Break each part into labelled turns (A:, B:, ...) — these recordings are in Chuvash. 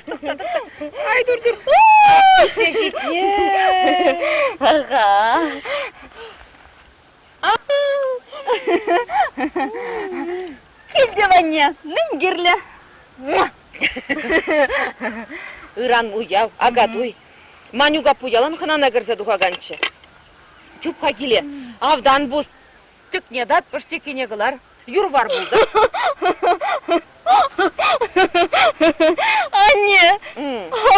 A: Тӑхта, тӑхта. Ай, тур, тур. Пиҫсе ҫитнӗ.
B: Аха. Килте ванне мӗн кирлӗ?
A: Ыран уяв, Акатуй. Манюк аппу ялан хӑнана кӗрсе тухаканччӗ. Чуп-ха киле, автан пус. Тӗкне тат, ӑшчиккине кӑлар. Юр-вар пултӑр.
B: Анне,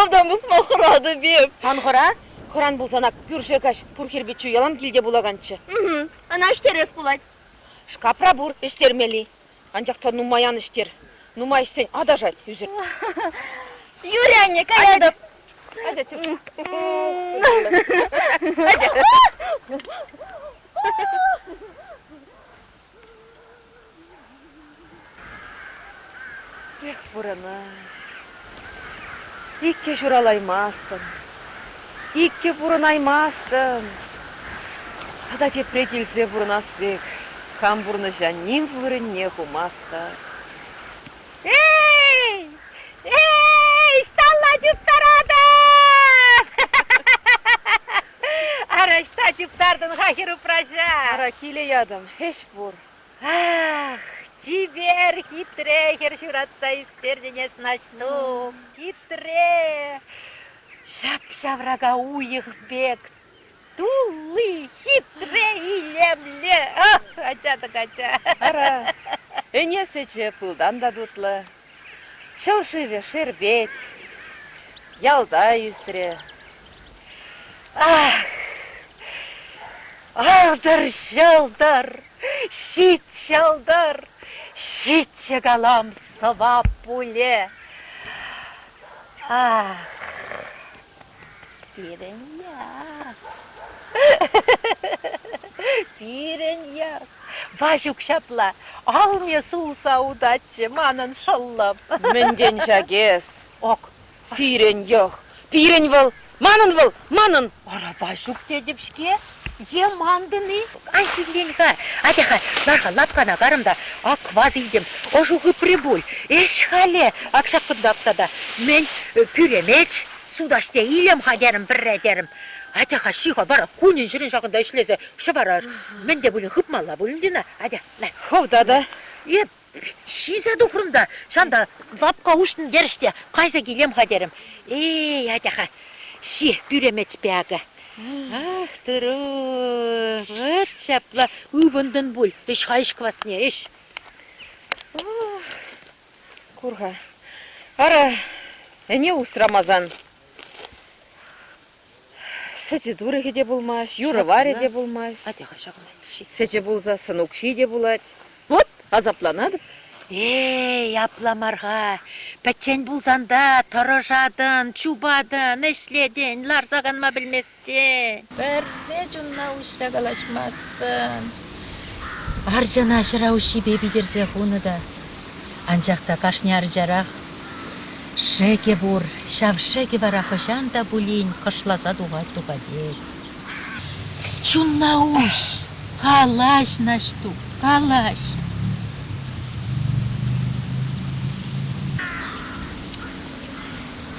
B: автан пусма хӑратӑп эп.
A: Ан хӑра. Хӑран пулсан ак кӳрше каҫ пур хӗр-пиччӳ ялан килте пулаканччӗ.
B: Ӑна ӗҫтерес пулать.
A: Шкапра пур ӗҫтермелли. Анчах та нумай ан ӗҫтер. Нумай ӗҫсен аташать ӳсӗр.
B: Юрӗ, анне, каятӑп.
A: Атя, чуп. Атя. Эх, пурӑнать. Иккӗ ҫуралаймастӑн, иккӗ пурӑнаймастӑн. Тата тепре килсе пурӑнас пек хам пурнӑҫа ним вырӑнне хумастӑп.
B: Эй! Эй, ӑҫталла чуптаратӑн? Ара, ӑҫта чуптартӑн-ха хӗрупраҫа?
A: Ара, киле ятӑм, ӗҫ пур.
B: Ах, чипер, хитре хӗр ҫуратса ӳстертӗн эс, Наҫтук, хитре! Ҫап-ҫаврака уйӑх пек, тулли, хитре, илемлӗ. Ах, ача-тӑк ача.
A: Ара, ӗне сӗчӗ пылтан та тутлӑ. Ҫӑл шывӗ шерпет, ялта ӳсрӗ.
B: Ах, алтӑр ҫӑлтӑр, ҫич ҫӑлтӑр, ҫиччӗ калам сӑвап пулӗ. Ах, пирӗн ях, пирӗн ях. Ваҫук ҫапла алне сулса утатчӗ манӑн шӑллӑм.
A: Мӗнтен ҫак эс?
B: Ок.
A: Сирӗн йӑх. Пирӗн вӑл, манӑн вӑл, манӑн.
B: Ара, Ваҫук тетӗп-ҫке. Е мантӑн-и? Ан ҫиллен-ха. Атя-ха, лар-ха, лапкана карӑм та ак квас илтӗм. Ӑшу хыпрӗ пуль. Ӗҫ-халӗ, ак ҫакӑнтах тата. Мӗн, пӳлӗмеч, сутаҫ те илем-ха терӗм пӗрре терӗм. Атя-ха, ҫи-ха, вара кунӗн-ҫӗрӗн ҫакӑнта ӗҫлесе ҫӑвара мӗн те пулин хыпмалла пуль ӗнтӗ ӑна. Атя, на.
A: Хӑв тата.
B: Эп ҫисе тухрӑм та, ҫанта лапка уҫнӑ терӗҫ те, кайса килем-ха терӗм. Эй, атя-ха, ҫи пӳремечпе акӑ. Ах, тӑру, вӑт ҫапла ывӑнтӑн пуль, ӗҫ-ха ӗҫ квасне, ӗҫ.
A: Кур-ха, ара, ӗне усрамасан сӗчӗ-турӑхӗ те пулмасть, юрӑ-варӗ те пулмасть.
B: Атя-ха ҫакна.
A: Сӗчӗ пулса сӑн укҫи те пулать. Вот, асапланатӑп.
B: Эй, апла мар-ха. Пӗччен пулсан та тӑрӑшатӑн, чупатӑн, ӗҫлетӗн, ларса канма пӗлместӗн. Пӗрре чунна уҫса калаҫмастӑн. Арчана ҫӑра уҫҫипе питӗрсе хунӑ та. Анчах та кашни арчарах шӗкӗ пур, ҫав шӗкӗ вара хӑҫан та пулин кӑшласа тухать-тухатех. Чунна уҫ, калаҫ, Наҫтук, калаҫ.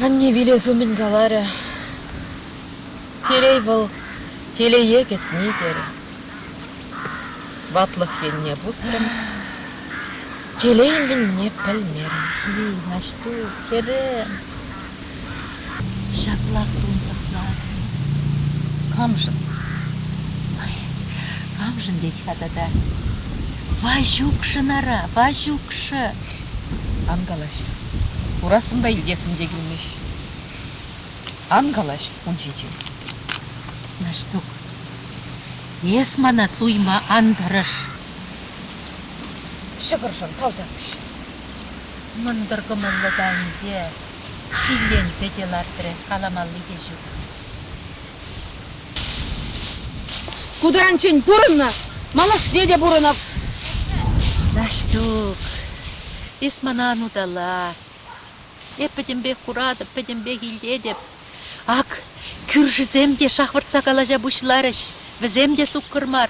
A: Анне вилес умӗн каларӗ: Телей вӑл телее кӗтни терӗ. Ватлӑх енне пусрӑм, телей мӗнне пӗлмерӗм.
B: Эй, Наҫтук, хӗрӗм, ҫаплах тунсӑхларӑм.
A: Камшӑн?
B: Ай, камшӑн тет-ха тата? Ваҫукшӑн ара, Ваҫукшӑ.
A: Ан калаҫ. Курассӑм та илтессӗм те килмест. Ан калаҫ ун ҫинчен.
B: Наҫтук, эс мана суйма ан тӑрӑш.
A: Ҫӑкӑршӑн тавтапуҫ.
B: Мӑнтӑр кӑмӑллӑ та ӗнтӗ, ҫилленсе те лартрӗ, каламалли те ҫук.
A: Ку таранччен пурӑннӑ, малашне те пурӑнӑп.
B: Наҫтук, эс мана ан утала. Эп пӗтӗмпех куратӑп, пӗтӗмпех илтетӗп. Ак, кӳршӗсем те шахвӑртса калаҫа пуҫларӗҫ, вӗсем те суккӑр мар.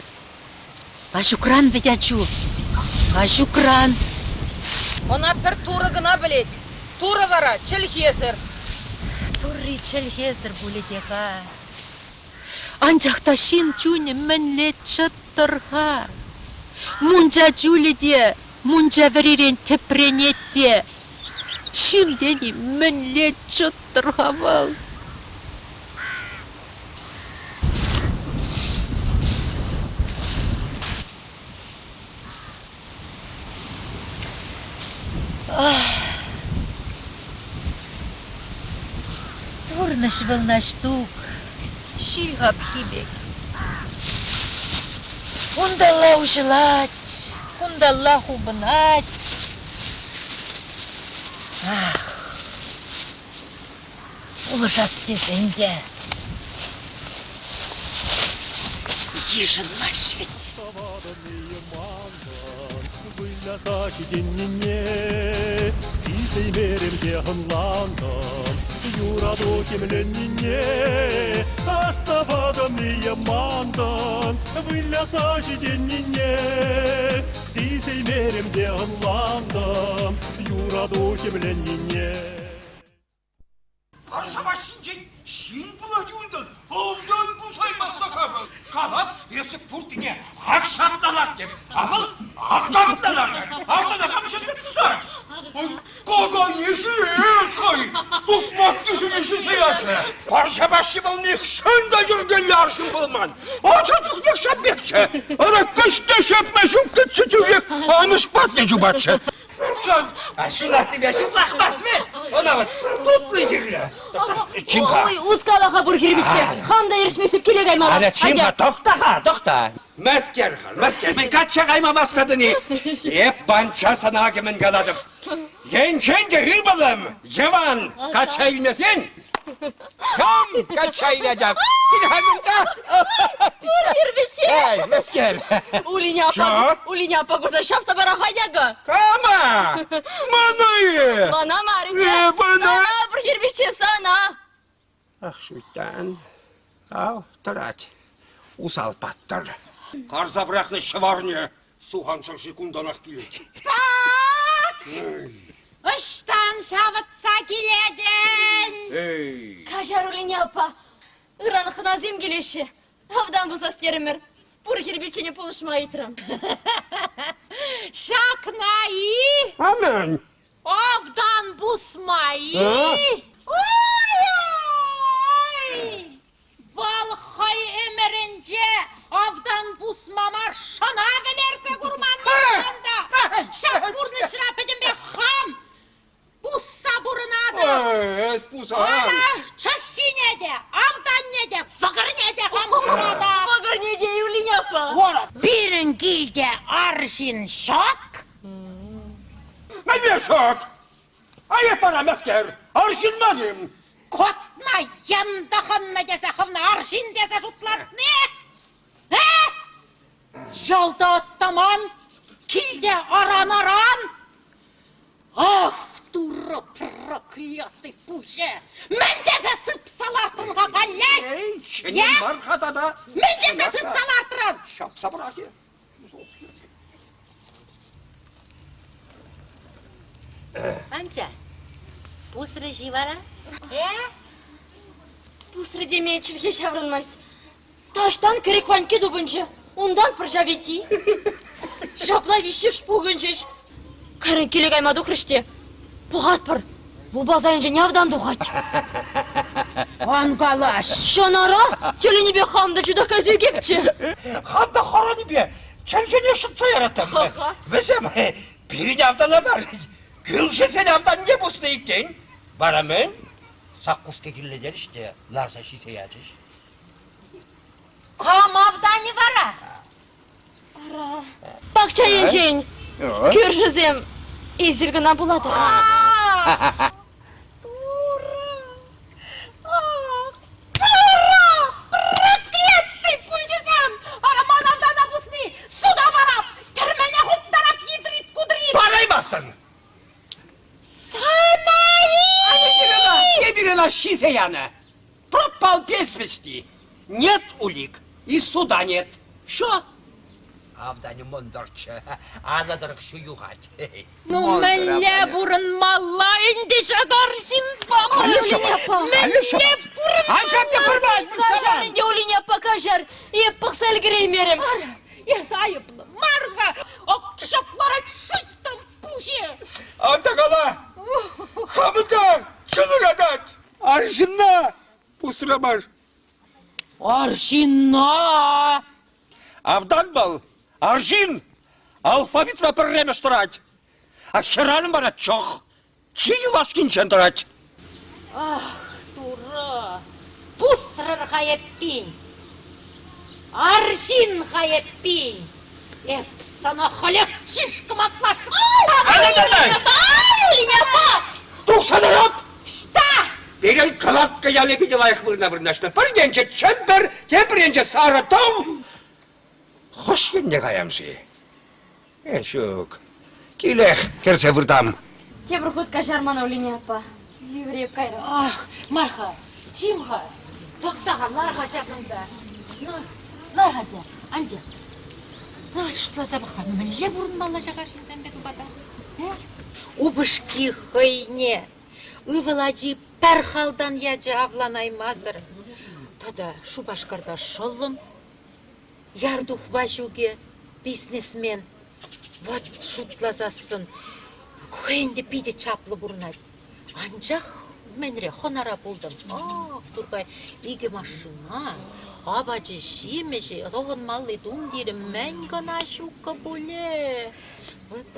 B: Ваҫукран вӗт ачу, Ваҫукран.
A: Ӑна пӗр Турӑ кӑна пӗлет. Турӑ вара чӗлхесӗр.
B: Турри чӗлхесӗр пулӗ те-ха. Анчах та ҫын чунӗ мӗнле чӑттӑр-ха? Мунча чулӗ те мунча вӗрирен тӗпренет те. Ҫын тени мӗнле чӑттӑр-ха вӑл? Пурнӑҫ вӑл Наҫтук, ҫил хапхи пек. Унталла уҫӑлать, кунталла хупӑнать. Ах, пулӑшас тесен те йышӑнмасть вӗт.
C: Выляса ҫитӗннине сисеймерӗм те ӑнлантӑм. Юрату темленнине астӑватӑн-и мантӑн. Выляса ҫитӗннине сисеймерӗм те ӑнлантӑм. Юрату темленнине.
D: Варшава ҫинчен ҫын пулать унтан, автан пусаймастӑха вӑл. Калап, эсӗ пуртине ак ҫаплалать теп, а вӑл ак ҫаплалать. Автана хам ҫӗнме пусать. Какайне ҫиет хӑй, тукмаккисене ҫисе ячӗ. Варшава вӑл нихҫан та йӗркеллӗ арҫын пулман. Ача чухнех ҫав пекчӗ. Ӑна кӗҫте ҫӗпме ҫуккӑччӗ тӳрех амӑш патне чупатчӗ. Чон, ҫунаттипе ҫырлахмасть вӗт. Ӑна вот тупнӑ кирлӗ. Чим-ха.
E: Ой, уткала-ха пур хирбичче. Хам та ерӗшместӗп киле каймалла.
D: Аля, чим-ха, тӑхта-ха, тӑхта. Мӗскер-ха, мӗскер, мӗн качча кайма васкатӑн-и? Эп панча сана акӑ мӗн калатӑп. Енчен те ывӑлӑм, Йӑван, качча илмесен, Кам качча илетӗп? Кил-ха кунта!
E: Пур кирпӗчче!
D: Эй, мӗскер?
E: Улине аппа, Улине аппа курса ҫапса парахать акӑ.
D: Кама? Мана-и?
E: Мана мар ӗнтӗ.
D: Эп ӑна...
E: Сана, пур кирпӗчче, сана!
D: Ах, шуйттан. Ав, тӑрать. Усал паттӑр. Карса пӑрахнӑ ҫӑварне сухан шӑрши кунтанах килет.
B: Так! Ӑҫтан ҫавӑтса килетӗн?
D: Эй!
E: Каҫар, Улине аппа. Ыран хӑнасем килеҫҫӗ. Автан пусас терӗмӗр. Пур кирпӗччене пулӑшма ыйтрӑм.
B: Ҫакна-и?
D: А мӗн?
B: Автан пусма-и? Ой-ой! Вӑл хӑй ӗмӗрӗнче автан пусма мар шӑна вӗлерсе курман пулсан та ҫак пурнӑҫра пӗтӗмпех хам пусса пурӑнатӑп.
D: Эс пусан.
B: Ара, чӑххине те, автанне те, вӑкӑрне те хам пусатӑп.
E: Вӑкӑрне те, Юлине аппа.
B: Пирӗн килте арҫын ҫак.
D: Мӗнле ҫак? А эп вара мӗскер? Арҫын мар-им?
B: Котна йӗм тӑхӑннӑ тесе хӑвна арҫын тесе шутлатни? Э? Ялта тӑман, килте аран-аран. Ах, турӑ проклятый пуҫӗ! Мӗн тесе сыпса лартрӑн-ха каллех?
D: Эй, чӗнен мар-ха тата.
B: Мӗн тесе сыпса лартрӑн?
D: Ҫапса пӑрахӗ.
B: Анча, пусрӗ-ши вара? Э?
E: Пусрӗ теме чӗлхе ҫаврӑнмасть. Таҫтан кӗрӗк Ванькки тупӑнчӗ, унтан пӑрҫа Витти. Ҫапла виҫҫӗш пухӑнчӗҫ. Кайран киле кайма тухрӗҫ те пӑхатпӑр, лупас айӗнчен автан тухать.
B: Ан калаҫ.
E: Ҫӑнара тӗлӗннипе хам та чутах кайса ӳкепчӗ.
D: Хам та хӑранипе чӗлхене шӑтса яраттӑм. Вӗсем пирӗн автана мар, кӳршӗсен автанне пуснӑ иккен. Вара мӗн? Саккуска кирлӗ те ларса ҫисе ячӗҫ.
B: Кам автанӗ вара?
E: Ара, пахча енчен кӳршӗсем эсир кӑна пулатӑр.
B: Турӑ! Ах, Турӑ! Проклятый пуҫӗсем! Ара, ман автана пусни суда парап, тӗрмене хуптарап йитрит-кудрит!
D: Параймастӑн!
B: Сана-и!
D: Эпир ӑна ҫисе янӑ. Пропал без вести. Нет улик и суда нет. Все. Автанӗ мӑнтӑрччӗ, алӑ тӑрӑх ҫу юхать.
B: Ну, мӗнле пурӑнмалла ӗнтӗ ҫак арҫынпа? Мӗнле
D: пурӑнмалла?
E: Каҫар ӗнтӗ, Улине аппа, каҫар. Эп пӑхса ӗлкӗреймерӗм.
B: Эс айӑплӑ мар-ха, ҫапларать шуйттан пуҫӗ.
D: Ан та кала! Хамӑн та чун ыратать. Арҫынна пусрамар.
B: Арҫынна!
D: Автан вӑл, арҫын, алфавитра пӗрремӗш тӑрать. А хӗрарӑм вара чӑх, чи юлашкинчен тӑрать.
B: Ах, Турӑ, пусрӑр-ха эппин! Арҫын-ха эппин! Эп сана халех чышкӑматлашкӑп!
E: Ай,
D: Тухса тӑрап!
B: Ӑҫта?
D: Пирӗн кӑлаткӑ ялӗ питӗ лайӑх вырӑна вырнаҫнӑ. Пӗр енче Чӗмпӗр, тепӗр енче Сарӑ ту. Хӑш енне каям-ши? Э, ҫук. Килех кӗрсе выртам.
E: Тепӗр хут каҫар мана, Улине аппа. Йывӑр кайрӑм.
B: Ах, Марха, чим-ха, тӑхта-ха, лар-ха ҫакӑнта. Ну, лар-ха те, анчах. Ну, шутласа пӑх-ха, мӗнле пурӑнмалла ҫак арҫынсемпе тупата? Э? Упӑшки хӑйне, ывӑл ачи пӗр халтан ячӗ авланаймасӑр. Тата Шупашкарта шӑллӑм Яртух Ваҫукӗ, бизнесмен, вӑт шутласассӑн, хӑйӗн те питӗ чаплӑ пурӑнать. Анчах мӗнре хӑнара пултӑм. Ах, Туркай, икӗ машина, апачӗ-ҫимӗҫӗ, тӑхӑнмалли тумтирӗ мӗн кӑна ҫуккӑ пулӗ. Вӑт,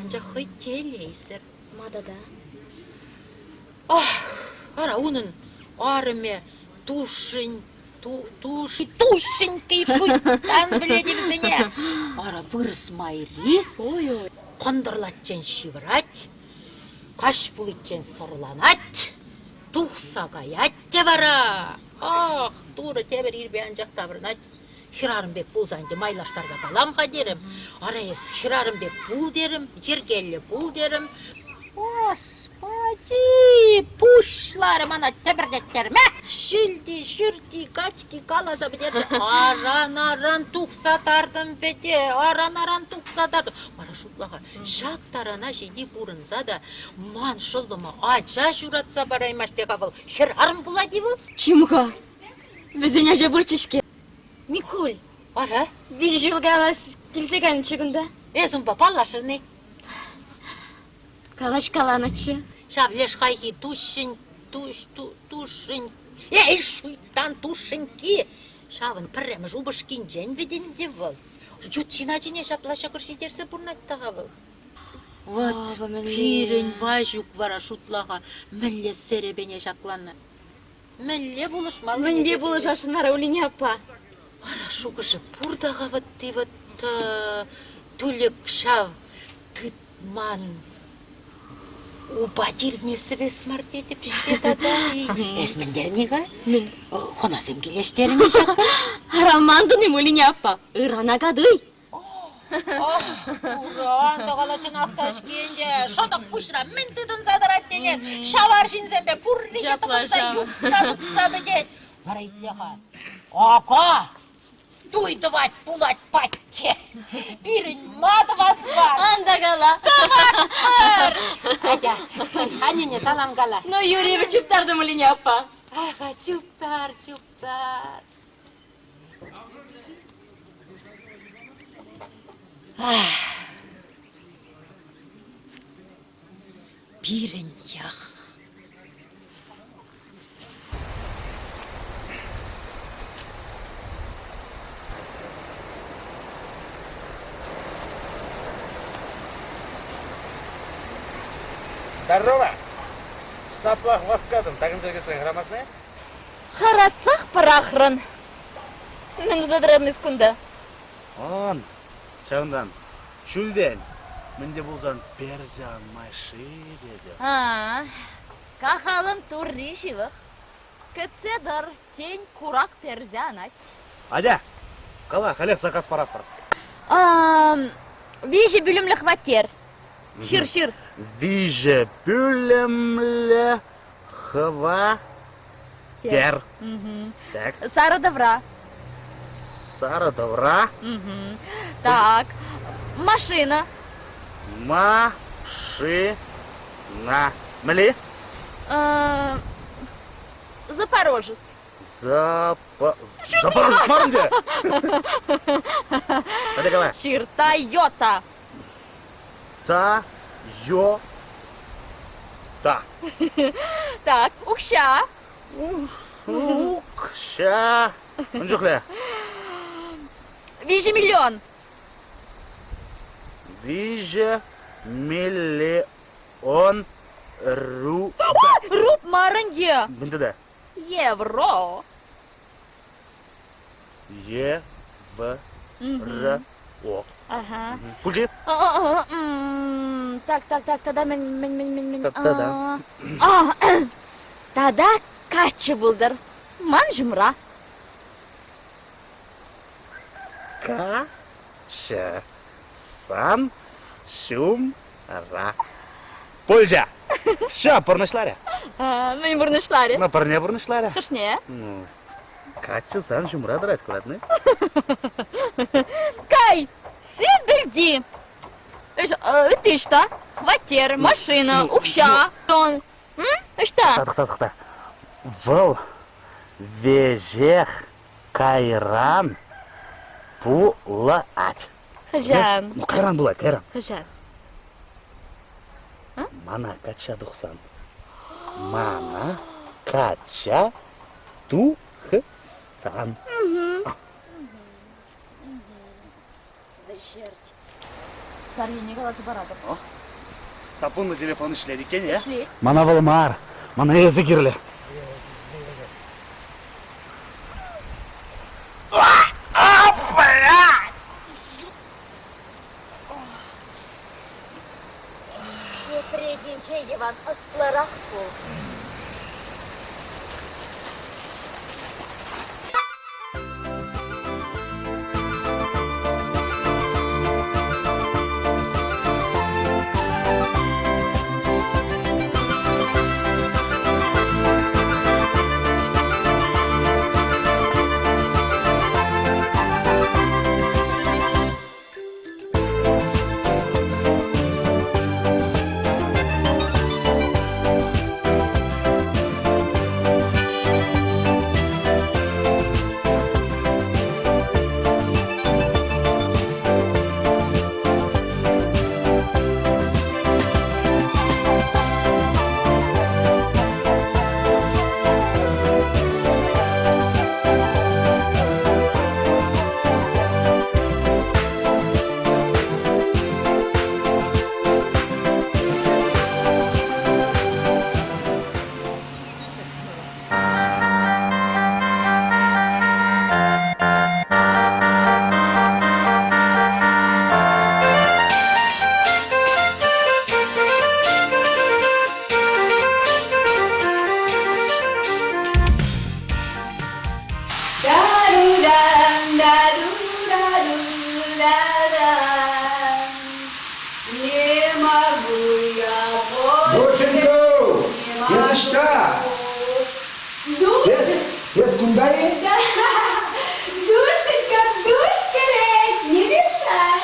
B: анчах хӑй телейсӗр.
E: Ма тата?
B: Ах, ара унӑн арӑмӗ тушшин Тушенький шуйттан пӗлет вӗсене. Ара вырӑс майри кӑнтӑрлаччен ҫывӑрать, каҫ пуличчен сӑрланать, тухса каять те вара. Ах, Турӑ тепӗр ирпе анчах таврӑнать. Хӗрарӑм пек пулсан ӗнтӗ майлаштарса калам-ха терӗм. Ара эс хӗрарӑм пек пул терӗм, йӗркеллӗ пул терӗм. Господи, пуҫларӗ мана тӗпӗртеттерме. Ҫӳлти, ҫӳрти, качки каласа пӗтерчӗ. Аран-аран тухса тартӑм вӗте, аран-аран тухса тартӑм. Вара шутла-ха, ҫак тарана ҫити пурӑнса та ман шӑллӑма ача ҫуратса параймасть те-ха вӑл. Хӗрарӑм пулать-и вӑл?
E: Чим-ха, вӗсен ача пурччӗ-ҫке. Микуль.
B: Ара?
E: Виҫӗ ҫул каялла килсе кайнӑччӗ кунта.
B: Эс унпа паллашрӑн-и?
E: Калаҫкаланӑччӗ.
B: Ҫав леш хайхи тушшин, туш, тушшин, эй, шуйттан тушшинкки! Ҫавӑн пӗрремӗш упӑшкинчен вӗт ӗнтӗ вӑл. Ют ҫын ачине ҫапла ҫӑкӑр ҫитерсе пурӑнать та-ха вӑл. Вот пирӗн Ваҫук вара шутла-ха, мӗнле серепене ҫакланнӑ. Мӗнле пулӑшмалла?
E: Мӗнпе пулӑшасшӑн вара Улине аппа?
B: Ара, шухӑшӗ пур та-ха вӑтти-вӑтта тулӗк ҫав тытман упа тирне сӗвес мар тетӗп-ҫке тата. Эс мӗн терӗн-ха?
E: Мӗн?
B: Хӑнасем килӗштернӗ ҫакӑ.
E: Ара, мантӑн-им Улине аппа? Ырана катӑй.
B: Ах, Турӑ, тӑкала чӑнах та ӗҫке ӗнтӗ. Шӑтӑк пуҫра мӗн тытӑнса тӑрать тенӗ. Ҫав арҫынсемпе пуррине тӑхӑнса юхса тухса пӗтет. Вара итле-ха. Ака! Туй тӑвать пулать патте. Пирӗн ма тӑвас мар?
E: Ан та кала.
B: Тӑватпӑр! Атя, аннене салам кала.
E: Ну, Юрьева чуптартӑм Улине аппа.
B: Аха, чуптар, чуптар. Пирӗн йӑх.
F: Здорово! Штаплах васкатӑн, такӑнса кӗрсен хӑрамасна?
E: Хӑратсах пӑрахрӑн. Мӗн туса тӑратӑн эс кунта?
F: Ан, ҫавӑнтан, ҫӳлтен, мӗн те пулсан персе анмасть-ши тетӗп.
E: А, кахалӑн турри ҫывӑх. Кӗтсе тӑр, тен, курак персе анать.
F: Атя, кала, халех заказ паратпӑр.
E: Виҫӗ пӳлӗмлӗ хваттер. Ҫыр, ҫыр.
F: Виҫӗ пӳлӗмлӗ хваттер. Тер. Так.
E: Сарӑ тӑвра.
F: Сарӑ тӑвра.
E: Так, машина.
F: Машина. Мӗнле?
E: Запорожец.
F: Запа... Запорожец мар ӗнтӗ. Тата кала.
E: Ҫыр Тойота.
F: Та йо та.
E: Так, укҫа.
F: Укҫа. Ун чухлӗ.
E: 3 миллион.
F: 3 миллион рубль.
E: Руб мар ӗнтӗ.
F: Мӗн тата?
E: Евро.
F: Е В Р О.
E: Ага.
F: Пулчӗ?
E: Так, так, так, тата мӗн, мӗн, мӗн, мӗн, мӗн.
F: Та-та.
E: А, тата каччӑ пултӑр. Ман ҫумра.
F: Каччӑ сан ҫумра. Пулчӗ. Все, пурнӑҫларӗ.
E: Мӗн пурнӑҫларӗ?
F: Ну, пӗрне пурнӑҫларӗ.
E: Хӑшне?
F: Ну, каччӑ сан ҫумра тӑрать, куратни?
E: Кай, сӗпӗлти. Ытти ӑҫта? Хваттер, машина, укҫа. Ӑҫта?
F: Тӑхта, тӑхта. Вӑл веҫех кайран пулать.
E: Хӑҫан?
F: Ну, кайран пулать, кайран.
E: Хӑҫан?
F: Мана качча тухсан. Мана качча тухсан.
E: Вӗҫерт. Тарьене каласа паратӑп.
F: Саппунлӑ телефон ӗҫлет иккен, э?
E: Ӗҫлет.
F: Мана вӑл мар, мана эсӗ кирлӗ.
E: Тепрехинче Йӑван ӑслӑрах пул. Не могу я
D: Душенька, эс ӑҫта? Эс, эс кунта-и?
E: Душенька, душ кӗрет, не мешай.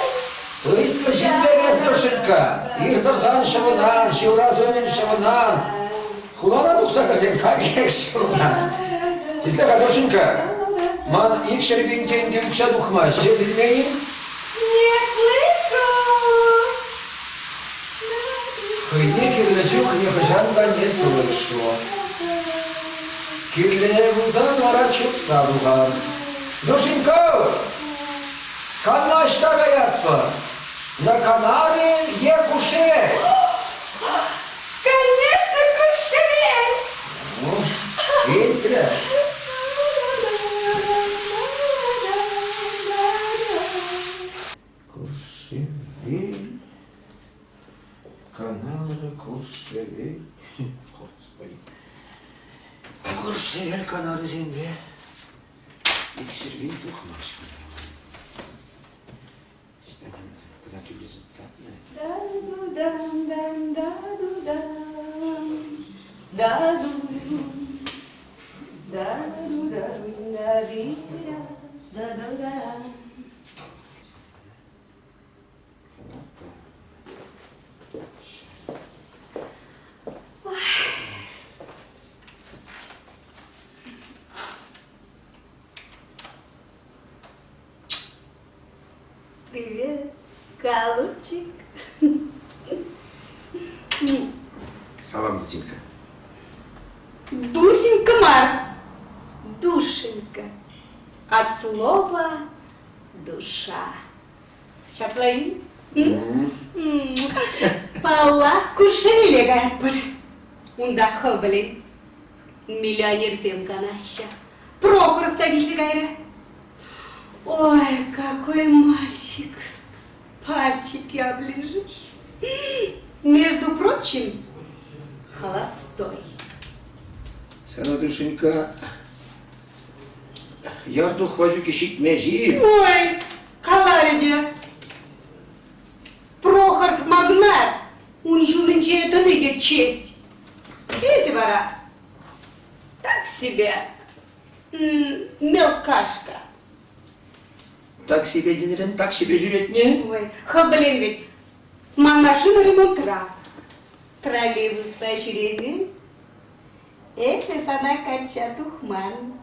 D: Ыйтнӑ ҫын пек эс, Душенька. Ир тӑрсан ҫӑвӑнан, ҫыврас умӗн ҫӑвӑнан. Хулана тухса кӗрсен каллех ҫӑвӑнан. Итле-ха, Душенька, ман 200 000 тенкӗ укҫа тухмасть. Эс илмен-и?
E: Не слышу.
D: Хӑйне кирлӗ чух нихӑҫан та не слышу. Кирлӗ пулсан вара чупса тухан. Душенька, канма ӑҫта каятпӑр? На Канары е Куше?
E: Конечно, Кушевель!
D: Ну, илтрӗ. Куршевель, Канары, Куршевель. Господи. Куршевель Канарысемпе иксӗрвен тухмасть.
G: Привет, голубчик.
H: Салам, Дусенька.
G: Дусенька мар, душенька. От слова душа. Ҫапла-и? Паллах, кӳршӗрелле каятпӑр. Унта хӑв пӗлен. Миллионерсем канаҫҫӗ. Прохоров та килсе кайрӗ. Ой, какой мальчик! Пальчики оближешь. Между прочим, холостой.
H: Сана, Душенька, Яртух Ваҫукӗ ҫитме-ши?
G: Ой, каларӗ те. Прохоров магнат, ун ҫумӗнче тӑни те честь. Эсӗ вара так себе мелкашка.
H: Так себе тенӗрен так себе ҫӳретне?
G: Ой, хӑв пӗлен вӗт, ман машина ремонтра. Троллейбуспа ҫӳрени Эпӗ сана качча тухман.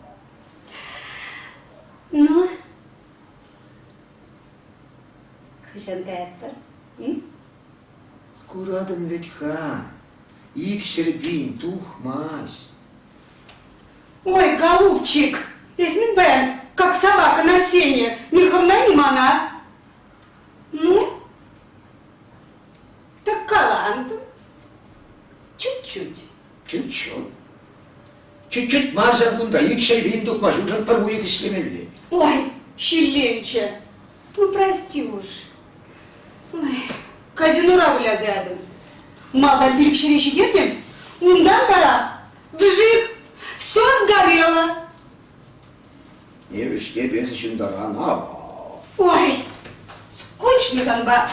G: Ну, хӑҫан каятпӑр?
H: Куратӑн вӗт-ха, 200 000 тухмасть.
G: Ой, голубчик, эс мӗн паян, как собака на сене, ни хӑвна, ни мана. Ну, так калантӑм. Чуть-чуть.
H: Чуть-чуть. Чуть-чуть мар ҫав кунта, 200 000 тухма ҫукшӑн пӗр уйӑх ӗҫлемелле.
G: Ой, ҫилленчӗ. Ну, прости уж. Ой, казинора выляса ятӑм. Малтан пилӗкҫӗре ҫитертӗм, унтан вара вжик, все сгорело.
H: Эпӗ-ҫке эсӗ ҫунтаран авал.
G: Ой, скучно санпа,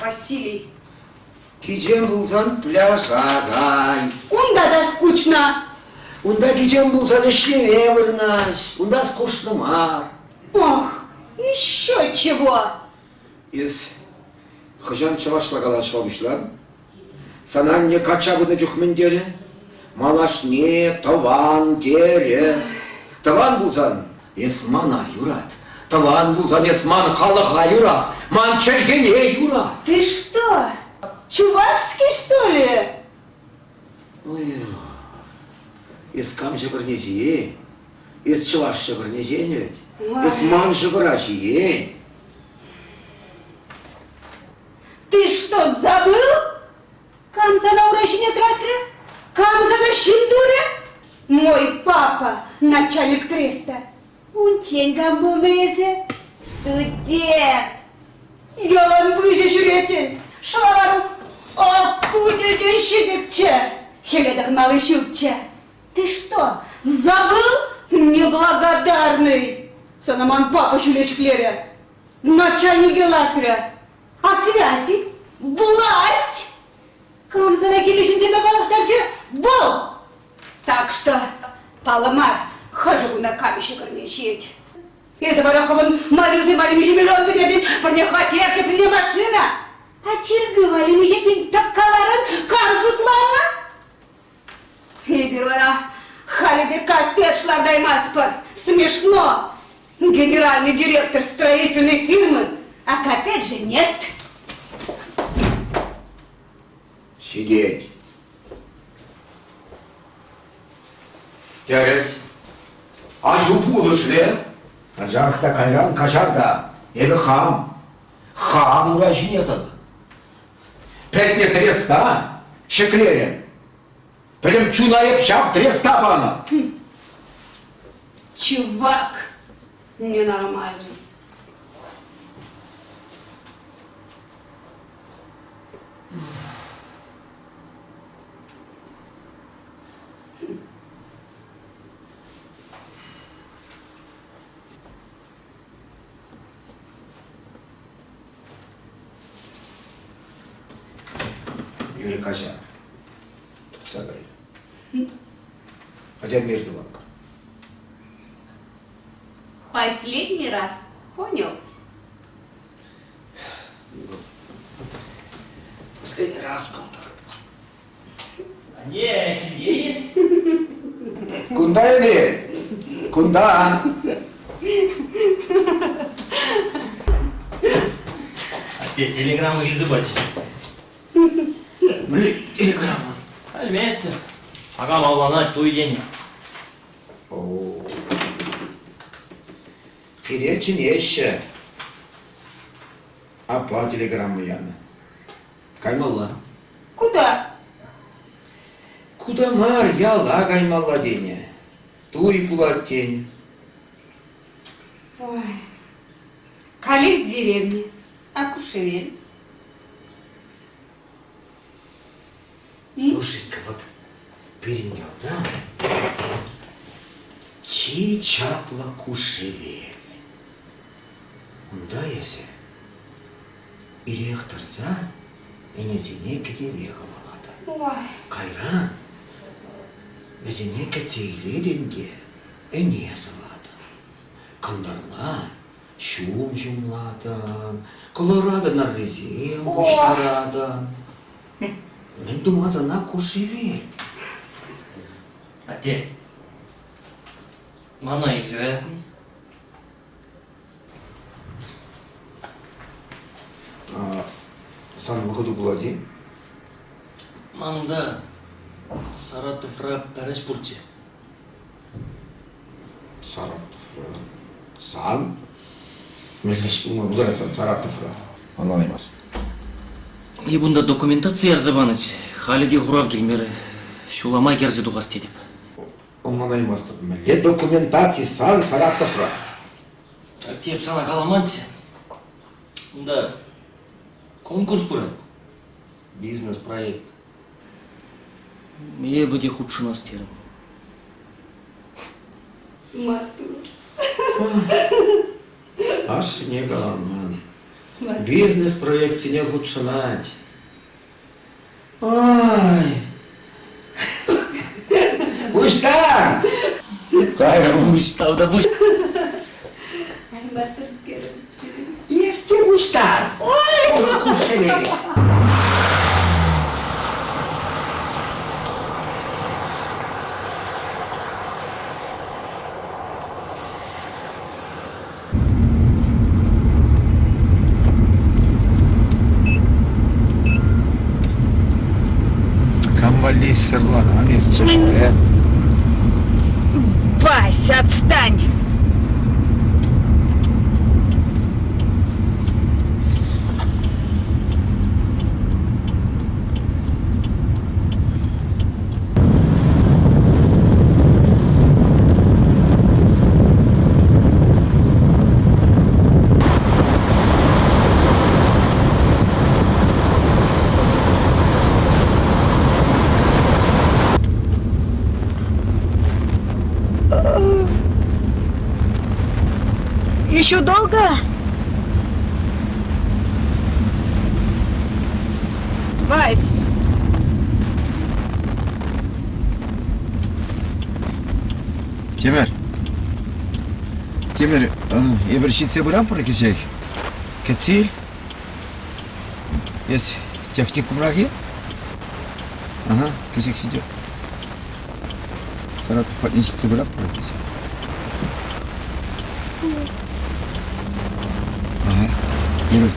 G: Василий.
H: Кичем пулсан пляжа кай.
G: Унта та скучно.
H: Унта кичем пулсан ӗҫлеме вырнаҫ. Унта скучно мар.
G: Ох, еще чего!
H: Эс хӑҫан чӑвашла калаҫма пуҫлан? Сана анне качча пынӑ чух мӗн терӗ? Малашне тӑван терӗ. Тӑван пулсан эс мана юрат. Тӑван пулсан эс ман халӑха юрат, ман чӗлхене юрат.
G: Ты что, чувашский, что ли?
H: Ой, эс кам ҫӑкӑрне ҫиен? Эс чӑваш ҫӑкӑрне ҫиен вӗт. Эс ман ҫӑкӑра ҫиен.
G: Ты что, забыл? Кам сана ура ҫине тӑратрӗ? Кам сана ҫын турӗ? Мой папа, начальник треста. Унччен кам пулнӑ эсӗ? Студент! Ялан выҫӑ ҫӳретӗн. Шӑлавару ак те ҫӗтӗкчӗ. Хӗле тӑхӑнмалли ҫукчӗ. Ты что, забыл, неблагодарный? Сана ман папа ҫӳле ҫӗклерӗ. Начальнике лартрӗ. А связи? Власть! Кам сана киле ҫынсемпе паллаштарчӗ? Вӑл! Так что, паллӑ мар, хӑшӗ кунта кам ҫӑкӑрне ҫиет. Эсӗ вара хӑвӑн малюсем валли миллион пӗтертӗн, пӗрне хваттер, теприне машина. А чиркӳ валли миҫе пин тӑккаларӑн, кам шутланӑ? Эпир вара халӗ те коттедж лартаймастпӑр. Смешно! Генеральный директор строительной фирмы, а коттеджа нет.
H: Ҫитет. Тӗрӗс. Аҫу пулӑшрӗ. Анчах та кайран каҫар та, эпӗ хам, хам ура ҫине тӑнӑ. Пӗтнӗ треста ҫӗклерӗм. Пӗтӗм чуна эп ҫав треста панӑ.
G: Чувак ненормальный.
H: Юрӗ каҫар. Тухса кайрӗ. Хотя мир тӑватпӑр.
G: Последний раз. Понял?
F: Последний раз пултӑр.
I: Анне, килте-и?
H: Кунта эпир. Кунта.
I: Атте, телеграмма килсе пачӗ.
H: Мӗнле телеграмма?
I: Пӗлместӗп. Акам авланать, туй тенӗ.
H: Пире чӗнеҫҫӗ. Аппа телеграмма янӑ. Каймалла.
G: Куда?
H: Куда мар, яла каймалла тенӗ. Туй пулать тен.
G: Ой, каллех деревня. А Кушевель?
H: Слушай-ка, вот пирӗн ялта чи чаплӑ Кушевель. Унта эсӗ ирех тӑрса ӗнесене кӗтӗве хӑвалатӑн. Кайран вӗсене кӗтсе илетӗн те ӗне сӑватӑн. Кӑнтӑрла ҫум ҫумлатӑн, колорадо нӑррисем пуҫтаратӑн. Мӗн тума сана Кушевель?
I: Атте, мана илсе каятӑн?
H: Сан вӑхӑту пулать-и?
I: Ман унта Саратовра пӗр ӗҫ пурччӗ.
H: Саратовра? Сан? Мӗнле ӗҫ пулма пултарать сан Саратовра? Ӑнланаймасть.
I: Эп унта документаци ярса панӑччӗ. Халӗ те хурав килмерӗ. Ҫула май кӗрсе тухас тетӗп.
H: Ӑнланаймастӑп. Мӗнле документаци сан Саратовра?
I: Атте, эп сана каламанччӗ. Унта конкурс пырать. Бизнес-проект. Эпӗ те хутшӑнас терӗм.
G: Маттур.
H: Ашшӗне каламан. Бизнес-проектсене хутшӑнать. Ай! Пуҫтар! Кайрӑм.
I: Пуҫтав та пуҫ.
H: Эс те пуҫтар. Ой! Кушшӗне. Кам валли сырланан эс чӗшре?
G: Вася, отстань! Еще долго? Вась!
H: Тимӗр. Тимӗр, эпир ҫитсе пыратпӑр кӗҫех. Кӗтсе ил. Эс техникумрах-и? Ага, кӗҫех ҫитӗп. Саратов патне ҫитсе пыратпӑр кӗҫех. Ага, юрать.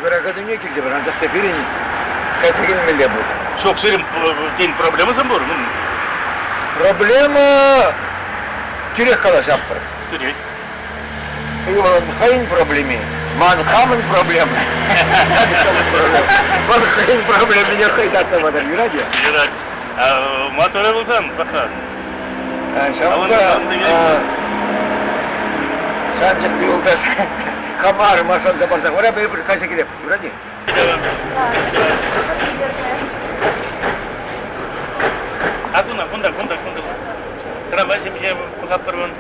H: Эпир академие килтӗмӗр, анчах та пирӗн кайса килмелле пур.
J: Ҫук, сирӗн тен проблемӑсем пур?
H: Проблема тӳрех калаҫатпӑр.
J: Тӳрех.
H: Ывӑлӑн хӑйӗн проблеми, ман хамӑн проблема. Вӑл хӑйӗн проблемине хӑй татса патӑр, юрать-и?
J: Юрать. Моторӗ пулсан, паха.
H: Ҫавӑнпа шанчӑклӑ юлташ хама арӑма шанса парса вара эпир кайса килеп. Юрать-и?
J: А кунта, кунта, кунта, кунта. Трамвай ҫемҫе пӑхатпӑр вон.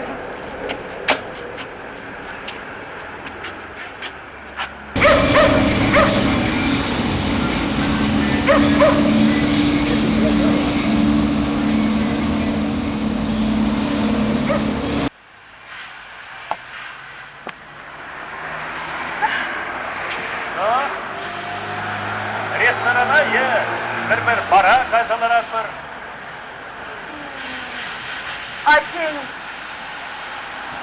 J: Ресторана е пӗр-пӗр бара кайса ларатпӑр.
G: Атен,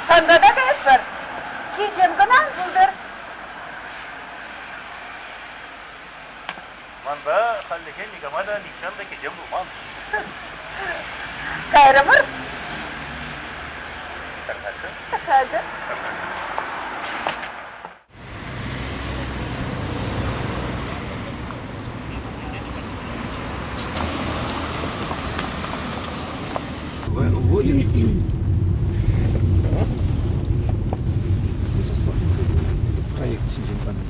G: санпа та каятпӑр. Кичем кӑна ан пултӑр.
J: Манпа хальлӗхе никама та нихҫан та кичем пулман.
G: Кайрӑмӑр.
J: Тархасшӑн.
G: Хатӗр.
H: Вводит проект ҫинчен панӑ.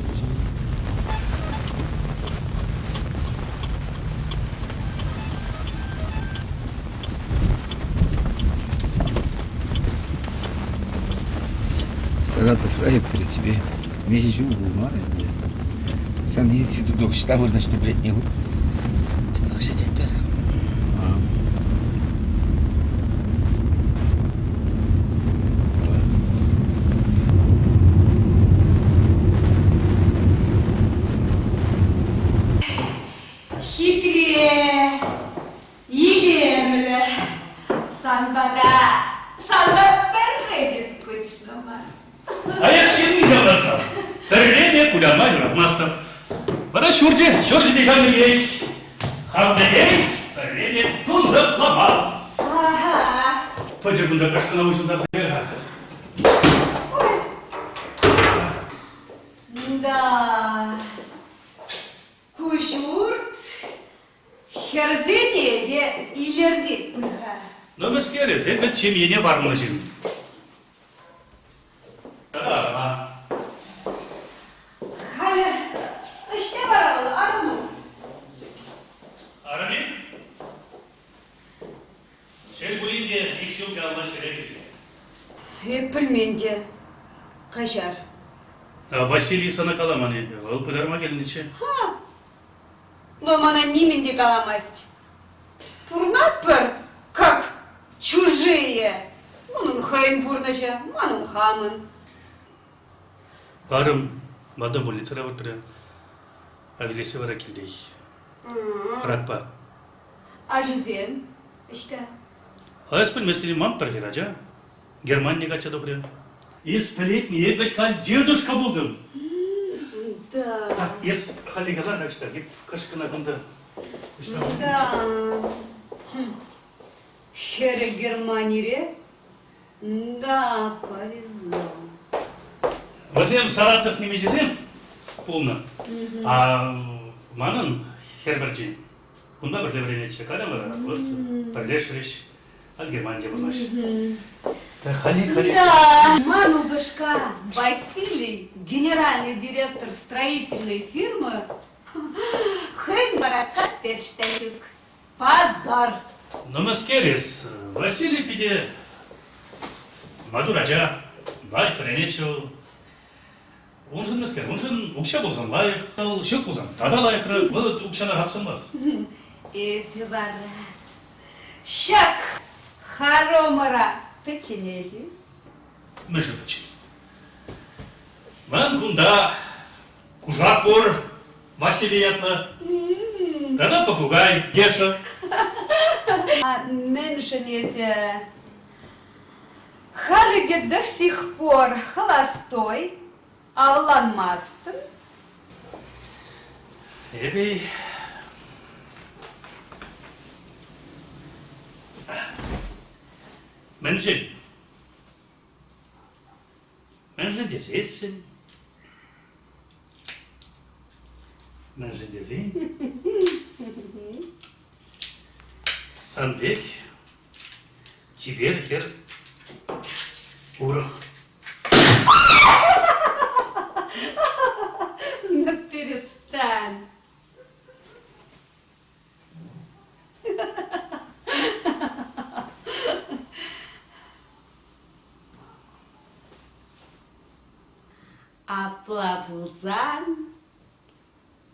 H: Саратовра эп при себе миҫе ҫул пулмарӗ ӗнтӗ. Сан институт ӑҫта вырнаҫнӑ пӗлетне ку?
I: Часах ҫитетпӗр.
G: Хитре, илемлӗ. Санпа та, санпа пӗрре те скучно мар.
J: А эп ҫынни ҫавнашкал. Пӗрре те кулянма юратмастӑп. Вара ҫурчӗ, ҫурчӗ те ҫав пекех. Хам пекех пӗрре те тунсӑхламасть.
G: Ага.
J: Пӑчӑ кунта кашкӑна уҫӑлтарса кайрӗ-ха.
G: Да. Ку ҫурт хӗрсене те илӗртет пуль-ха.
J: Ну, мӗскер эсӗ, вӗт ҫемьене парӑннӑ ҫын.
G: Халӗ ӑҫта вара вӑл, арӑму?
J: Арӑм-и? Шел пулин те, ик ҫул каялла ҫӗре кӗчӗ.
G: Эп пӗлмен те. Каҫар.
J: Василий сана каламан-и? Вӑл пытарма килнӗччӗ.
G: Ха! Вӑл мана нимӗн те каламасть. Пурӑнатпӑр, как чужие. Унӑн хӑйӗн пурнӑҫӗ, манӑн хамӑн.
J: Арӑм малтан больницӑра выртрӗ, а вилессе вара килтех. Ракпа.
G: Ачусем ӑҫта?
J: А эс пӗлместӗн-и ман пӗр хӗрача? Германие качча тухрӗ. Эс пӗлетни, эп вӗт халь дедушка пултӑм.
G: Да.
J: Так, эс халӗ калар-ха ӑҫта, кӑшкӑна кунта.
G: Да. Хӗрӗ Германире? Да, повезло.
J: Вӗсем Саратов нимӗҫӗсем пулнӑ. А манӑн хӗр пӗрчи унпа пӗрле вӗренетчӗ. Халӗ вара вот пӗрлешрӗҫ. Халь Германире пурӑнаҫҫӗ. Хали, хали.
G: Да, ман упӑшка Василий, генеральный директор строительной фирмы, хӑйӗн вара коттедж та ҫук. Пасар!
J: Ну, мӗскер эс, Василий питӗ маттур ача, лайӑх вӗренет вӑл. Уншӑн мӗскер, уншӑн укҫа пулсан лайӑх, вӑл ҫук пулсан тата лайӑхрах, вӑл укҫана хапсӑнмасть.
G: Эсӗ вара ҫак хоромӑра пӗчченех-и?
J: Мӗншӗн пӗччен? Ман кунта кушак пур, Василий ятлӑ. Тата попугай, Геша.
G: А мӗншӗн эсӗ халӗ те до сих пор холостой, авланмастӑн?
J: Эпӗ Мӗншӗн? Мӗншӗн тесессӗн? Мӗншӗн тесен? Сан пек чипер хӗр урӑх.
G: Ну, перестань. Апла пулсан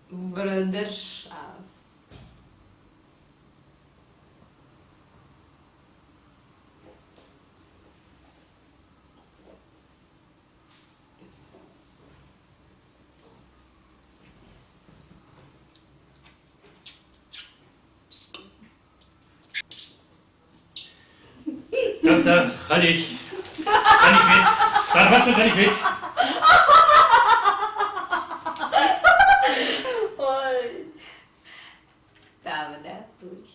G: брудершафт.
J: Тата халех. Канихвет. Тархасшӑн канихвет.
G: Ой, тавтапуҫ.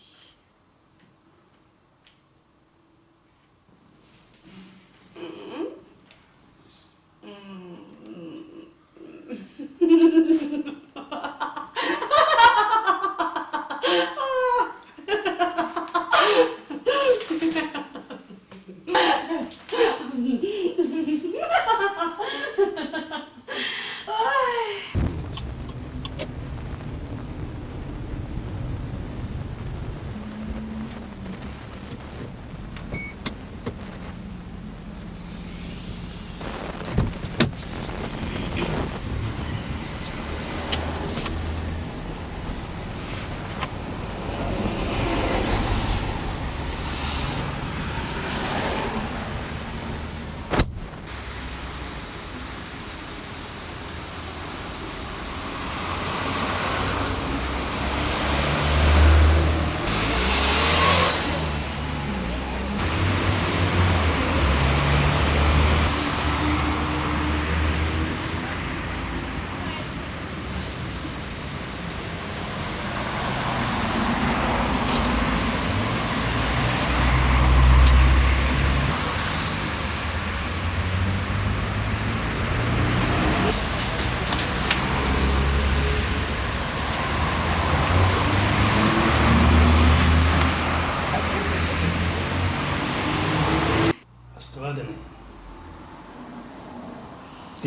J: Астӑватӑн-и?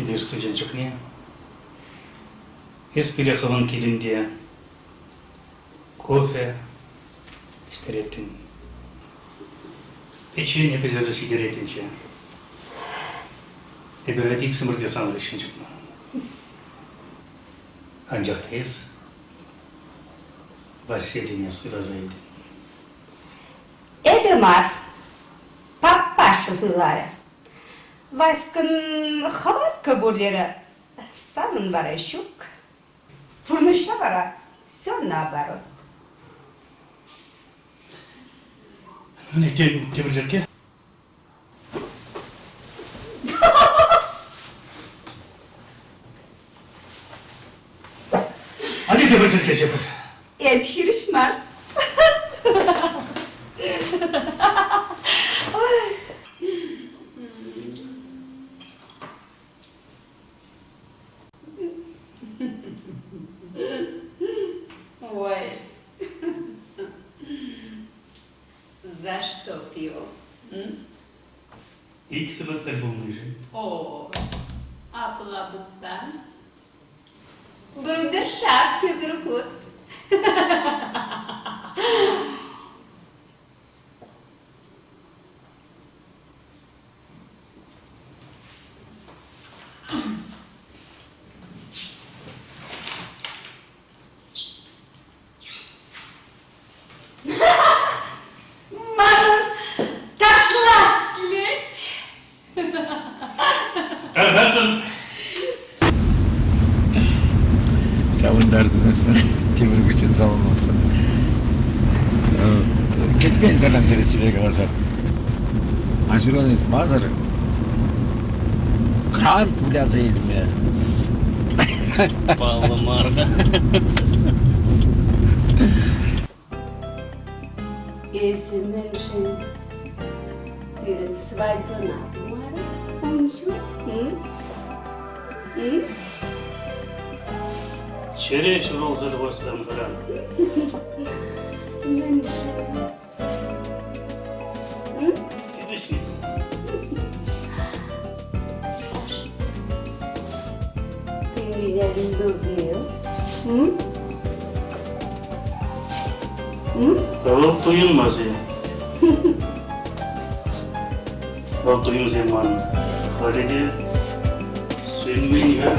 J: Эпир студент чухне эс пире хӑвӑн килӗнте кофе ӗҫтереттӗн. Печенье пӗҫерсе ҫитереттӗнччӗ. Эпир вӗт иксӗмӗр те сан хыҫҫӑн чупнӑ. Анчах та эс Василине суйласа илтӗн.
G: Эпӗ мар, папаша суйларӗ. Васькӑн хӑваткӑ пур терӗ, санӑн вара ҫук. Пурнӑҫра вара все наоборот.
J: Мӗне тепӗр черкке? Али тепӗр черкке чӗпӗр.
G: Эп хирӗҫ мар. Ой. За что пиво?
J: Иксӗмӗр тӗл пулнишӗн.
G: О, апла пулсан брудершафт тепӗр хут. Манӑн ташлас килет.
J: Тархасшӑн.
H: Савӑнтартӑн эс мана тепӗр хутчен саламласан. Кӗтмен сана тӗрӗссипе каласан. Аҫуран ыйтмасӑр грант выляса илме.
I: Паллӑ мар-ха.
G: Эсӗ мӗншӗн пирӗн свадьбӑна тумарӑн ун чух?
J: Чӗре ҫурӑлса тухасран хӑран.
G: Мӗншӗн?
J: Тивӗҫлӗ.
G: Ты меня любил? М? М?
J: Вӑл туйӑнмас-и? Вӑл туйӑмсем ман халӗ те сӳнмен-ха.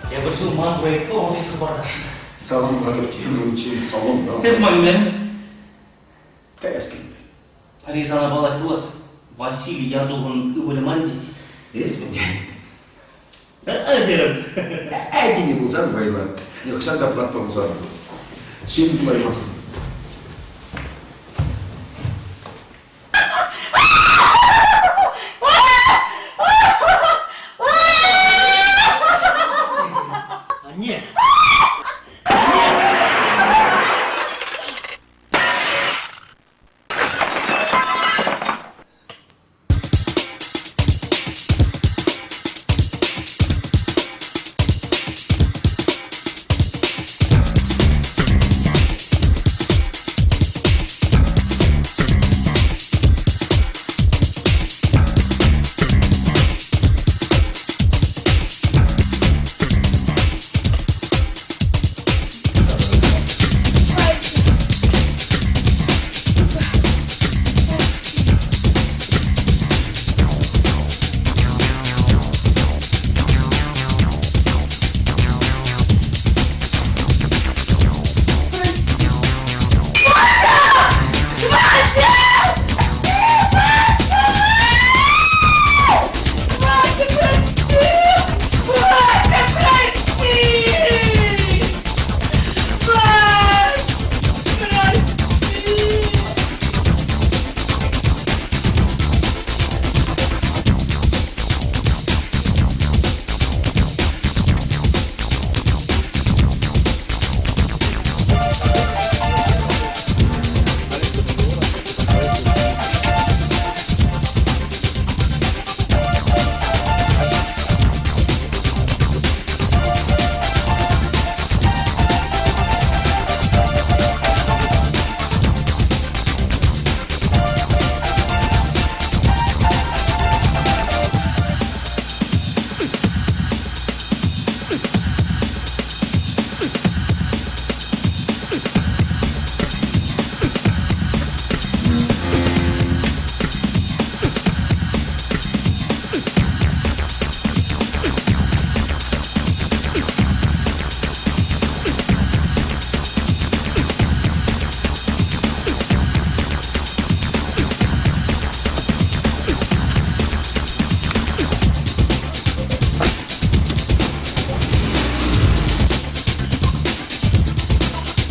I: Тепӗр ҫул ман проектпа офис хӑпартасшӑн.
H: Саламлатӑп тенӗ унччен салонта.
I: Эс ман мӗн?
H: Каяс килмӗ.
I: Пӗри сана палать пулас. Василий Ятухӑн ывӑлӗ мар тет.
H: Эс мӗн?
J: Терӗм.
H: Әйдене пулсан вӑйлӑ. Нихӑҫан та пӑратма пулсан. Ҫын пулаймастӑн.
I: Анне!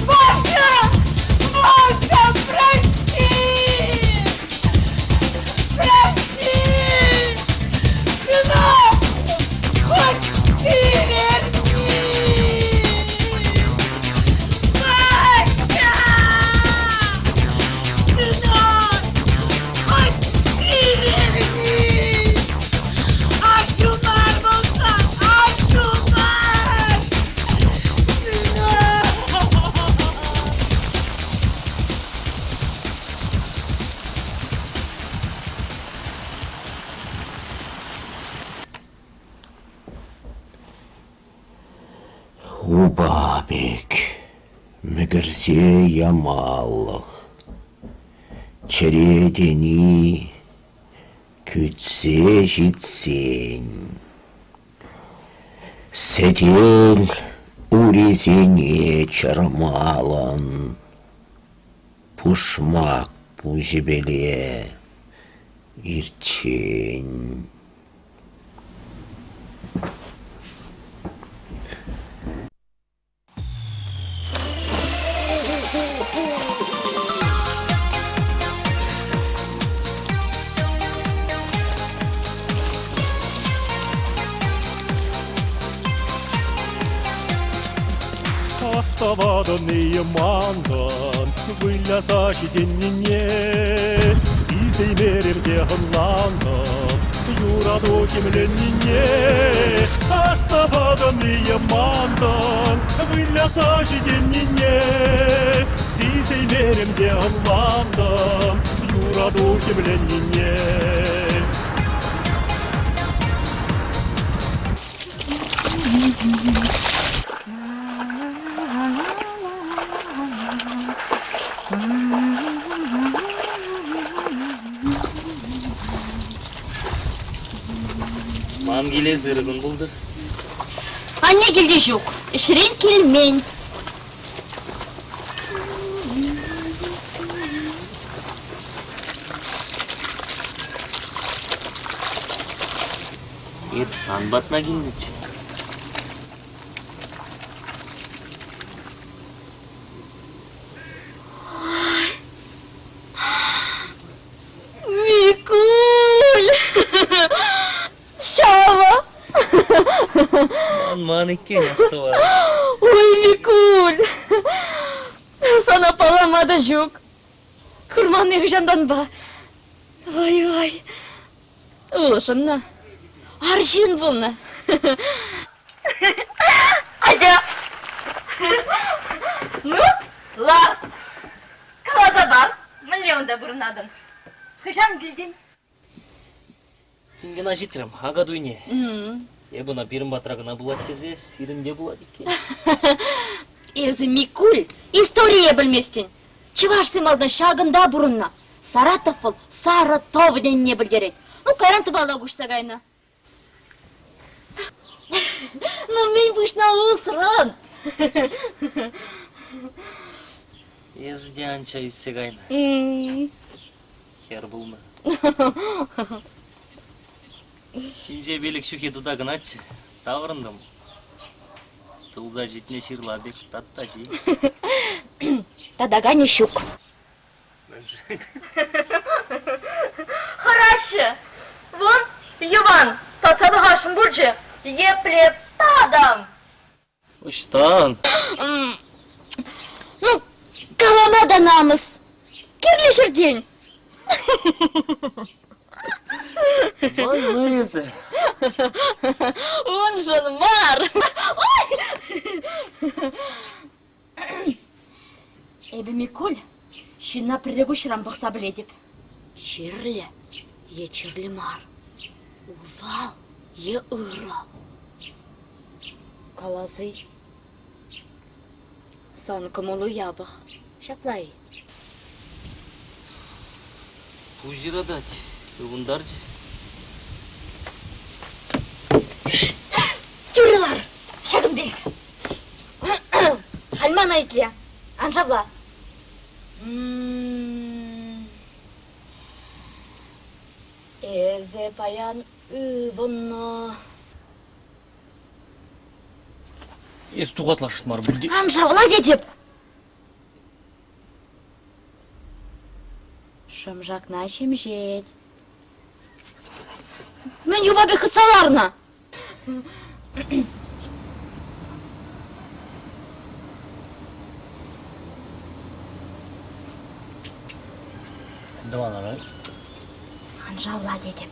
G: Вася! Вася, прости! Прости! Сынок! Хоть ты верни! Вася! Сынок! Хоть ты верни! Аҫу мар пулсан, аҫу мар! Сынок!
K: Упа пек мӗкӗрсе ямалӑх, чӗре тени кӳтсе ҫитсен, сӗтел урисене чӑрмалӑн, пушмак пуҫӗпеле ирччен.
C: Ӑс Астӑватӑн-и мантӑн выляса ҫитӗннине? Сисеймерӗм те ӑнлантӑм юрату хӗмленнине. Астӑватӑн-и мантӑн выляса ҫитӗннине? Сисеймерӗм те ӑнлантӑм юрату хӗмленнине.
I: Ман килес ырӑ кун пултӑр.
E: Анне килте ҫук, ӗҫрен килмен.
I: Эп сан патна килнӗччӗ.
E: Микуль! Ҫавӑ!
I: Манман иккен астӑвать.
E: Ой, Микуль! Сана паллама та ҫук. Курманни хӑҫантанпа. Ой-ой, улшӑннӑ. Арҫын пулнӑ. Атя. Ну, лар. Каласа пар, мӗнле унта пурӑнатӑн? Хӑҫан килтӗн?
I: Тин кӑна ҫитрӗм, ака туйне. Эп ӑна пирӗн патра кӑна пулать тесе сирӗнте пулать иккен.
E: Эсӗ, Микуль, историе пӗлместӗн. Чӑвашсем малтан ҫакӑнта пурӑннӑ. Саратов вӑл сарӑ тӑв тенине пӗлтерет. Ну, кайран тӑвалла куҫса кайнӑ. Ну, мӗн пуҫна усрӑн?
I: Эсӗ те анча ӳссе кайнӑ. Хӗр пулнӑ. Ҫинҫе пилӗк ҫӳхе тута кӑначчӗ. Таврӑнтӑм. Тулса ҫитнӗ ҫырла пек тат-та ҫи.
E: Татаканӗ ҫук. Хӑраҫҫӗ. Вӑн, Йӑван, татса пӑхасшӑн пулчӗ. Епле татам!
I: Ӑҫтан?
E: Ну, калама та намӑс. Кирлӗ ҫӗртен.
I: Вӑйлӑ эсӗ.
E: Уншӑн мар. Ой! Эпӗ Микуль ҫынна пӗрре куҫран пӑхса пӗлетӗп. Чирлӗ е чирлӗ мар, усал е ырӑ. Калас-и, сан кӑмӑлу япӑх, ҫапла-и?
I: Пуҫ ыратать, ывӑнтарчӗ.
E: Тӳрӗ лар, ҫакӑн пек. Халь мана итле, ан шавла. Эсӗ паян ывӑннӑ.
I: Эс тухатлашӑн мар пуль те.
E: Ан шавла тетӗп. Шӑмшакна ҫемҫет. Мӗн юпа пек хытса ларнӑ?
I: Тӑван ларать.
E: Ан шавла тетӗп.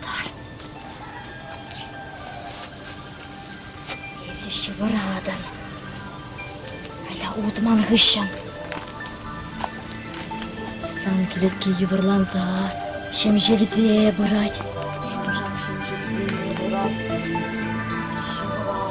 E: Тар. Эсӗ ҫывӑратӑн. Айта ут ман хыҫҫӑн. Сан кӗлетке йывӑрланса, ҫемҫелсе пырать. Шӑмшак ҫемҫелсе пырать. Ҫывӑрас.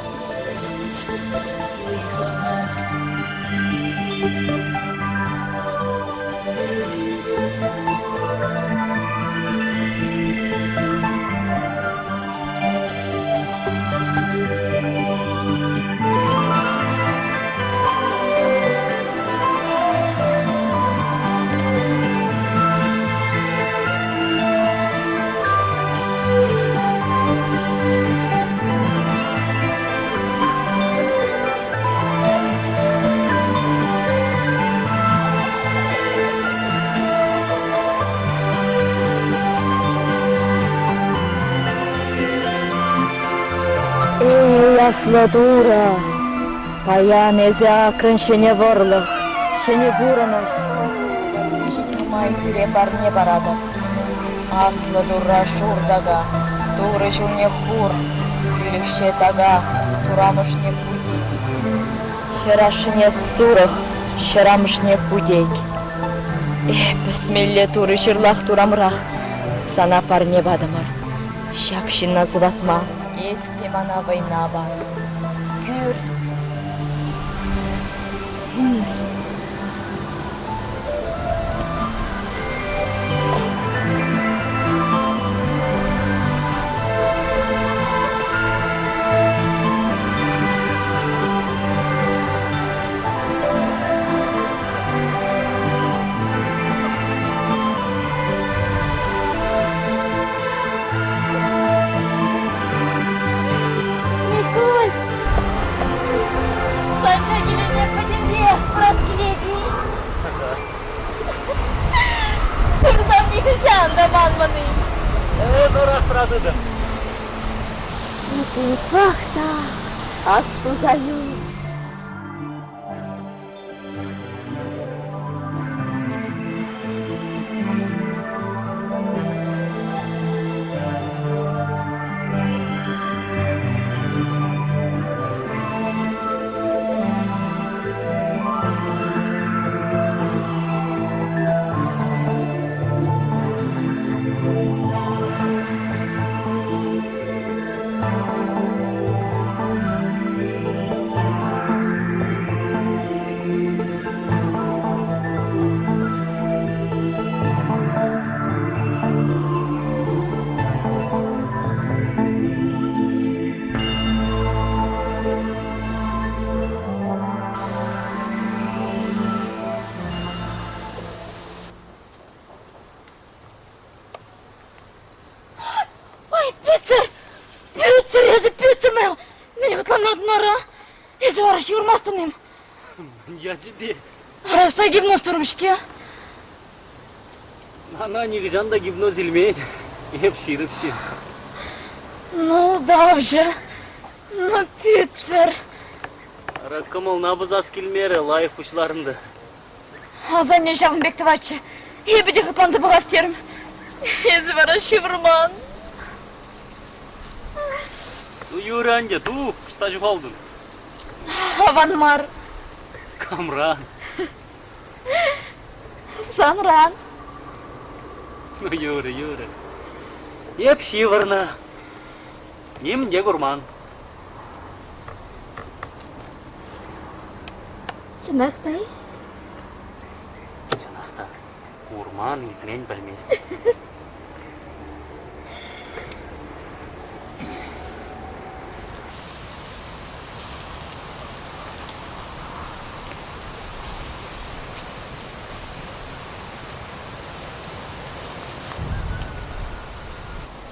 L: Аслӑ Турӑ, паян эсӗ акрӑн ҫӗнӗ вӑрлӑх, ҫӗнӗ пурӑнӑҫ. Нумай сире парне паратӑп. Аслӑ Турра шур така, Турӑ ҫулне хур, пӳлӗхҫе така, Турамӑшне путек. Хӗр ашшӗне сурӑх, ҫӗр амӑшне путек. Э, пӗсмелле Турӑ ҫырлах турамрах, сана парне патӑмӑр. Ҫак ҫынна сыватма эс те мана вӑйна пар. Кӳр. Кӳр. Микуль! Сан ҫак илеме пӗтӗмпех курас килет-и? Курсан нихӑҫан та манмӑн-и?
I: Ӗмӗр асра тытӑп.
L: Пӑх та астуса юл.
E: Ой, пӳтсӗр! Пӳтсӗр эсӗ, пӳтсӗр мӑял! Мӗн хӑтланатӑн ара? Эсӗ вара ҫывӑрмастӑн-им?
I: Ячӗпе.
E: Арапса гипноз турӑм-ҫке.
I: Ана нихӑҫан та гипноз илмен. Эп ҫирӗп ҫын.
E: Ну, давҫӑ. Ну, пӳтсӗр.
I: Ара, кӑмӑлна пӑсас килмерӗ, лайӑх пуҫларӑн та.
E: Асанне ҫавӑн пек тӑватчӗ. Эпӗ те хӑтланса пӑхас терӗм. Эсӗ вара ҫывӑрман.
I: Ну, юрӗ ӗнтӗ, тух, ӑҫта ҫухалтӑн?
E: Аван мар.
I: Камран?
E: Санран.
I: Ну, юрӗ, юрӗ. Эп ҫывӑрнӑ. Нимӗн те курман.
E: Чӑнах та-и?
I: Чӑнах та. Курман, илтмен, пӗлместӗп.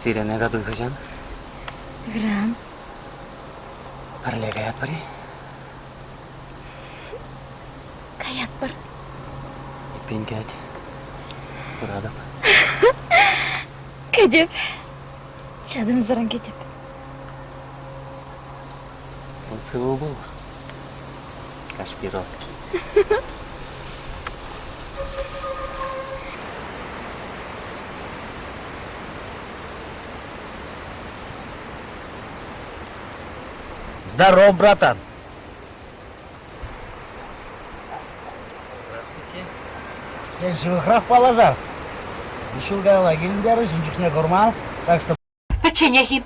I: Сирен Акатуй хӑҫан?
E: Ыран.
I: Пӗрле каятпӑр-и?
E: Каятпӑр.
I: Эппин кӗт. Пыратӑп.
E: Кӗтӗп. Чӑтӑмсӑрӑн кӗтӗп.
I: Сывӑ пул, Кашпировский.
F: Здоров, братан.
I: Здравствуйте.
F: Тен, ҫывӑхрах паллашар. Ҫул каялла килӗнтерӗҫ, ун чухне курман. Так что
B: Пӗчченех-им?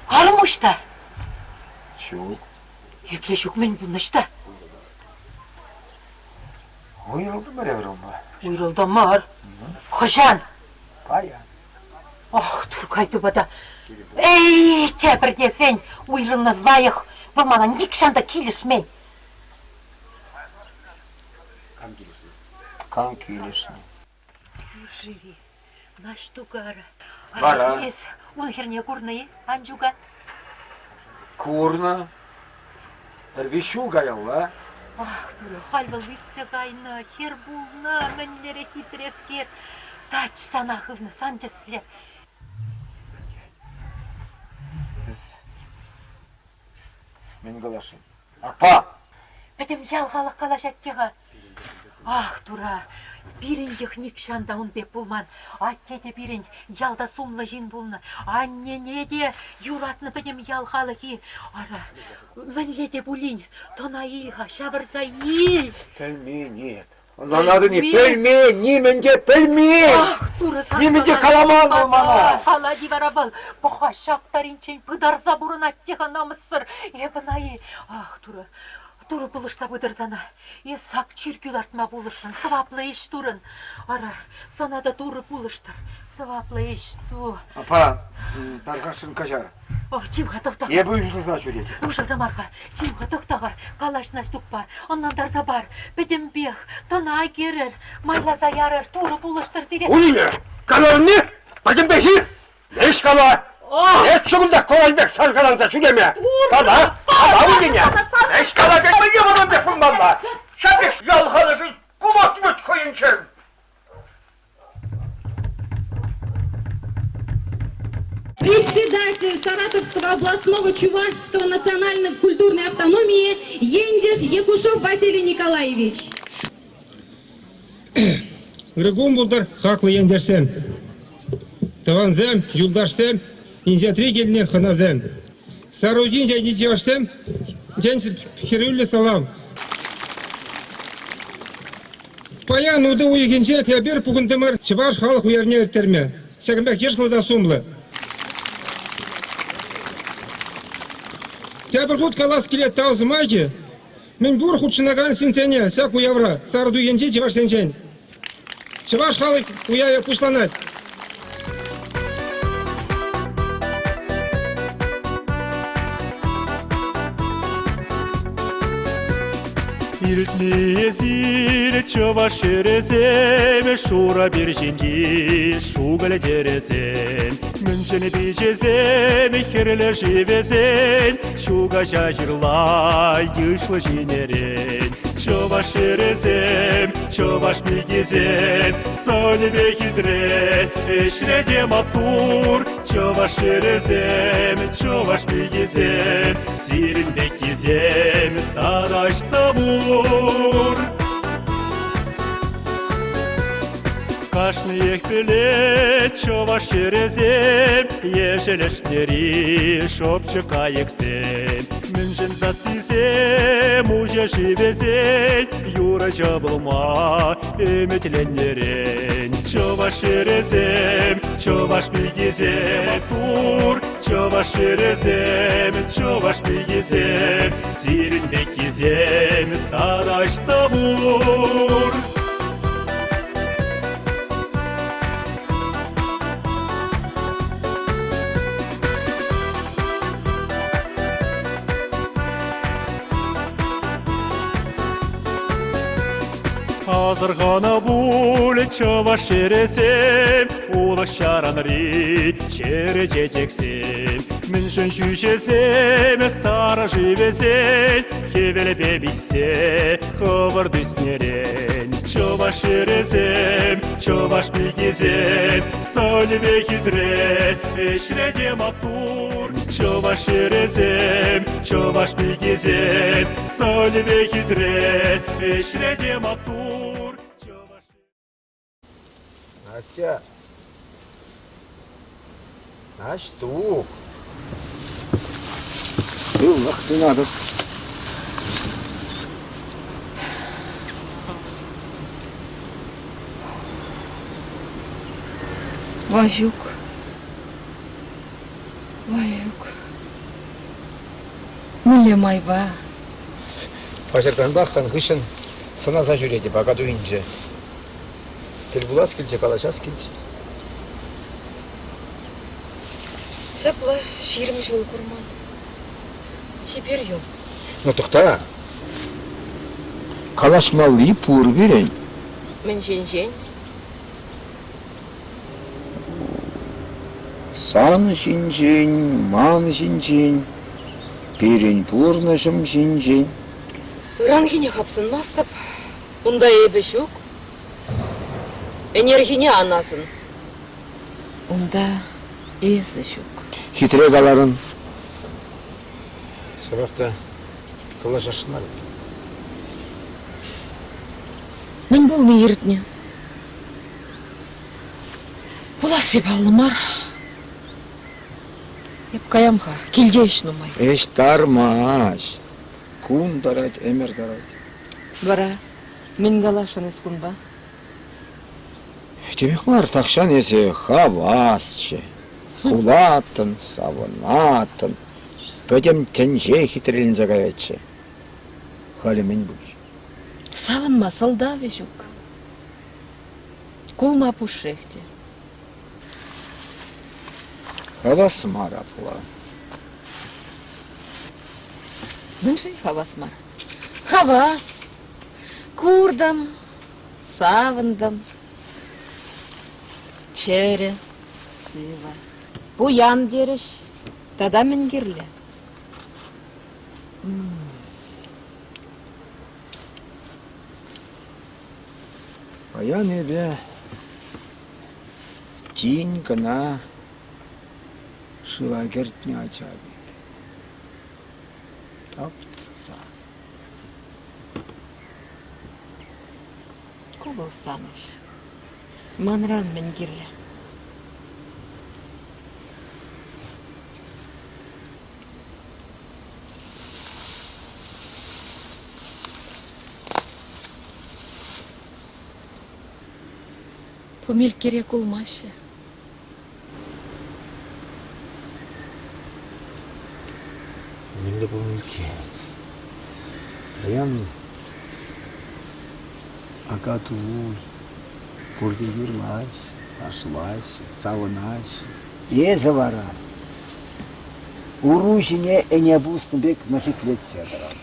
B: Арӑм ӑҫта?
H: Ҫук.
B: Епле ҫук мӗн пулнӑ ӑҫта?
H: Уйрӑлтӑмӑр эпир унпа.
B: Уйрӑлтӑмӑр. Хӑҫан?
H: Паян.
B: Ох, Туркай тупата. Эй, тепӗр тесен, уйрӑлнӑ лайӑх. Вӑл мана нихҫан та килӗшмен.
H: Кам килӗшнӗ? Кам килӗшнӗ?
B: Кӳршӗри Наҫтукара.
H: Вара?
B: Эс ун хӗрне курнӑ-и, Анчука?
H: Курнӑ. Пӗр виҫ ҫул каялла.
B: Ах, Турӑ, халь вӑл ӳссе кайнӑ, хӗр пулнӑ, мӗнлерех хитрескер. Тач сана хывнӑ, сан тӗслӗ.
H: Эс Мӗн каласшӑн? Аппа!
B: Пӗтӗм ял халӑх калаҫать те-ха. Ах, тура, пирӗн йӑх нихҫан та ун пек пулман. Атте те пирӗн ялта сумлӑ ҫын пулнӑ. Аннене те юратнӑ пӗтӗм ял халӑхӗ. Ара, мӗнле те пулин тӑна ил-ха, ҫавӑрса ил.
H: Пӗлмен эп. Ӑнланатӑн-и? Пӗлмен, нимӗн те пӗлмен!
B: Ах, Турӑ сан
H: Нимӗн те каламан вӑл мана!
B: Калать-и вара вӑл? Пӑха ҫак таринчен пытарса пурӑнать те-ха намӑссӑр. Эп ӑна-и? Ах, Турӑ, Турӑ пулӑшса пытӑр сана. Эс ак чиркӳ лартма пулӑшрӑн, сӑваплӑ ӗҫ турӑн. Ара, сана та Турӑ пулӑштӑр, сӑваплӑ ӗҫ ту.
H: Апа, тархасшӑн каҫар.
B: Ох, чим-ха, тӑхта.
H: Эпӗ уҫӑлса ҫӳретӗп.
B: Уҫӑлса мар-ха. Чим-ха, тӑхта-ха. Калаҫ Наҫтукпа. Ӑнлантарса пар. Пӗтӗмпех. Тӑна кӗрӗр. Майласа ярӑр. Турӑ пулӑштӑр сире.
D: Унине, каларӑн-и? Пӗтӗмпех-и? Леш кала! Эс ҫакӑнта король пек саркаланса ҫӳреме! Кала! Кала унине! Леш кала пек мӗнле вӑрӑм пек пулмалла? Ҫав пек ял халӑхӗн кулать вӗт хӑйӗнчен!
M: Председатель Саратовского областного чувашского национальной культурной автономии Ендеш Якушов Василий Николаевич.
N: Ырӑ кун пултӑр, хаклӑ ентешсем, тӑвансем, юлташсем, инҫетри килнӗ хӑнасем. Сарутин ячӗ чӑвашсем хӗрӳллӗ салам. Паян утӑ уйӑхӗнче эпир пухӑнтӑмӑр чӑваш халӑх уявне ирттерме. Ҫакӑн пек йышлӑ та сумлӑ. Тепӗр хут калас килет тав сӑмахӗ мӗнпур хутшӑнакан ҫынсене ҫак уявра Сарӑту енчи чӑвашсенчен. Чӑваш халӑх уявӗ пуҫланать.
C: Иртнӗ эсир чӑваш хӗрӗсем, шурӑ пир ҫинчи шукӑль тӗрӗсем. Мӗншӗн пичӗсем хӗрлӗ шывӗсен, ҫу каҫа ҫырла йышлӑ ҫинӗрен. Чӑваш хӗрӗсем, чӑваш пикисем, сӑнӗпе хитре, ӗҫре те маттур. Чӑваш хӗрӗсем, чӑваш пикисем, сирӗн пеккисем тата ӑҫта пур? Кашниех пӗлет чӑваш хӗрӗсем, ешӗл ӗшнери шӑпчӑк кайӑксем. Мӗншӗн сассисем уҫӑ шывӗсен юрӑҫӑ пулма ӗмӗтленнӗрен. Чӑваш хӗрӗсем, чӑваш пикисем, маттур чӑваш хӗрӗсем, чӑваш пикисем, сирӗн пеккисем тата ӑҫта пур? Асӑрханӑ пуль чӑваш ҫӗрӗсем, улӑх-ҫаранри чӗрӗ чечексем. Мӗншӗн ҫӳҫесем сарӑ шывӗсен хӗвелпе виҫсе хӑвӑрт ӳснӗрен. Чӑваш ҫӗрӗсем, чӑваш пикисем, сӑнӗпе хитре, ӗҫре те маттур. Чӑваш ҫӗрӗсем, чӑваш пикисем, сӑнӗпе хитре, ӗҫре те маттур.
H: Настя. Наҫтук. Сывлӑх сунатӑп.
L: Ваҫук. Ваҫук. Мӗнле майпа?
H: Паҫӑртанпах сан хыҫҫӑн сӑнаса ҫӳретӗп Акатуйӗнче. Тӗл пулас килчӗ, калаҫас килчӗ.
L: Ҫапла 20 ҫул курман. Чипер юл.
H: Ну, тӑхта. Калаҫмалли пур пирӗн.
L: Мӗн ҫинчен?
H: Сан ҫинчен, ман ҫинчен, пирӗн пурнӑҫӑм ҫинчен.
A: Ыранхине хапсӑнмастӑп. Унта эпӗ ҫук. Ӗнерхине ан асӑн.
L: Унта эсӗ ҫук.
H: Хитре каларӑн. Ҫапах та. Калаҫасшӑн мар.
A: Мӗн пулни иртнӗ. Пуласси паллӑ мар. Эп каям-ха, килте ӗҫ нумай.
H: Ӗҫ тармасть. Кун тарать, ӗмӗр тарать.
A: Вара мӗн каласшӑн эс кунпа?
H: Темех мар, тахҫан эсӗ хавасчӗ. Кулаттӑн, савӑнаттӑн. Пӗтӗм тӗнче хитреленсе каятчӗ. Халӗ мӗн пулчӗ?
A: Савӑнма сӑлтавӗ ҫук. Кулма пушшех те.
H: Хавас мар апла.
A: Мӗншӗн хавас мар? Хавас. Куртӑм, савӑнтӑм. Чӗрӗ, сывӑ. Пуян терӗҫ. Тата мӗн кирлӗ?
H: Паян эпӗ тин кӑна шыва кӗртнӗ ача пек. Тап-таса.
A: Ку вӑл сан ӗҫ. Манран мӗн кирлӗ? Пумилккере кулмаҫҫӗ.
H: Мӗнле пумилкке? Паян Акатуй, пурте юрлаҫҫӗ, ташлаҫҫӗ, савӑнаҫҫӗ. Эсӗ вара уру ҫине ӗне пуснӑ пек нӑшиклетсе тӑран.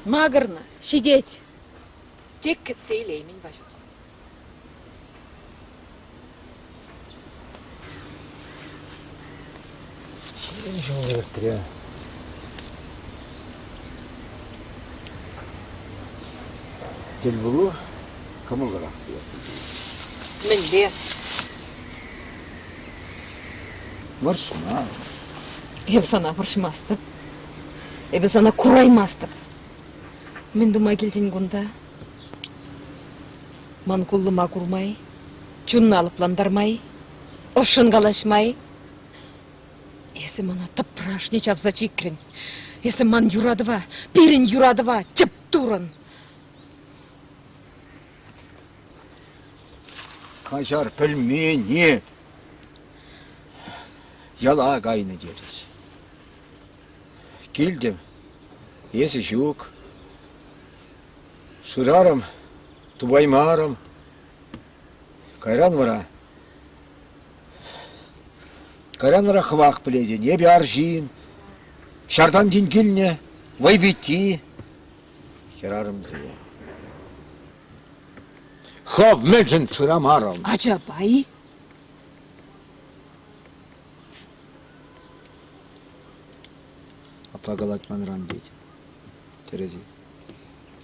A: Макӑрнӑ, ҫитет. Тек кӗтсе илеймӗн, Ваҫук.
H: 20 ҫул иртрӗ. Тӗлпулу кӑмӑллӑрах
A: Мӗнле?
H: Вӑрҫма.
A: Эп сана вӑрҫмастӑп. Эпӗ сана кураймастӑп. Мӗн тума килтӗн кунта? Ман куллӑма курмай, чунна лӑплантармай, ӑшшӑн калаҫмай. Эсӗ мана тӑпрашне чавса чикрӗн. Эсӗ ман юратӑва, пирӗн юратӑва тӗп турӑн.
H: Каҫар пӗлмене яла кайнӑ терӗҫ. Килтӗм, эсӗ ҫук. Шырарӑм, тупаймарӑм. Кайран вара Кайран вара хӑвах пӗлетӗн, эпӗ арҫын, ҫартан тин килнӗ, вӑйпитти. Хӗрарӑмсене. Хӑв мӗншӗн шырамарӑн?
A: Ачапа-и?
H: Апла калать манран, тет. Тӗрӗс-и?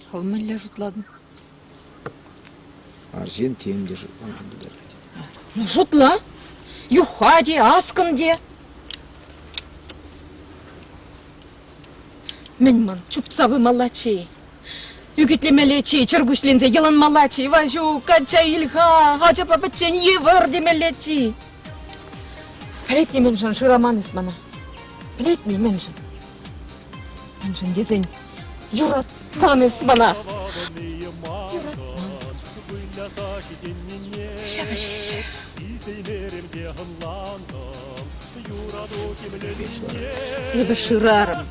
A: Хӑв мӗнле шутлатӑн?
H: Арҫын тем те шутлама пултарать.
A: Ну, шутла. Юхха те, аскӑн те. Мӗн ман чупса пымаллаччӗ-и? Ӳкӗтлемеллеччӗ-и, чӗркуҫленсе йӑлӑнмаллаччӗ-и? Ваҫук, качча ил-ха, ачапа пӗччен йывӑр темеллеччӗ-и? Пӗлетни мӗншӗн шыраман эс мана? Пӗлетни мӗншӗн? Мӗншӗн тесен юратман эс мана. Юратман. Ҫавӑ ҫеҫ. Эпӗ шырарӑм,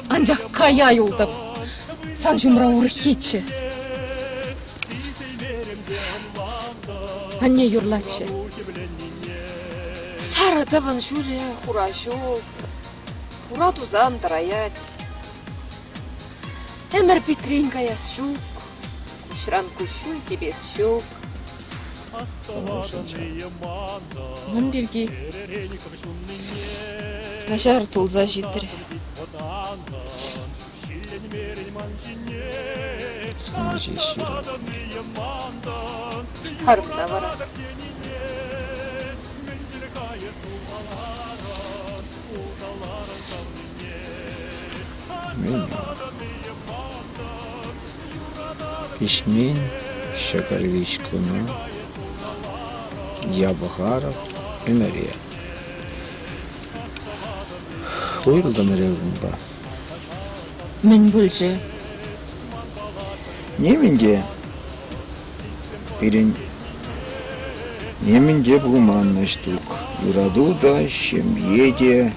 A: анчах кая юлтӑм. Сан ҫумра урӑххиччӗ. Анне юрлатчӗ. Сарӑ тӑвӑн ҫулӗ хура ҫул, хура тусан тӑраять. Ӗмӗр питрен каяс ҫук, куҫран куҫҫуль типес ҫук. Мӑн пирки каҫар тулса ҫитрӗ. Харпта вара.
O: Мӗн Пиҫмен ҫӑкӑр виҫ куна, Япӑхаров ӗмӗре. Уйрӑлтӑмӑр эпӗ унпа.
A: Мӗн пулчӗ?
O: Нимӗн те. Пирӗн нимӗн те пулман Наҫтук. Юрату та, ҫемье те.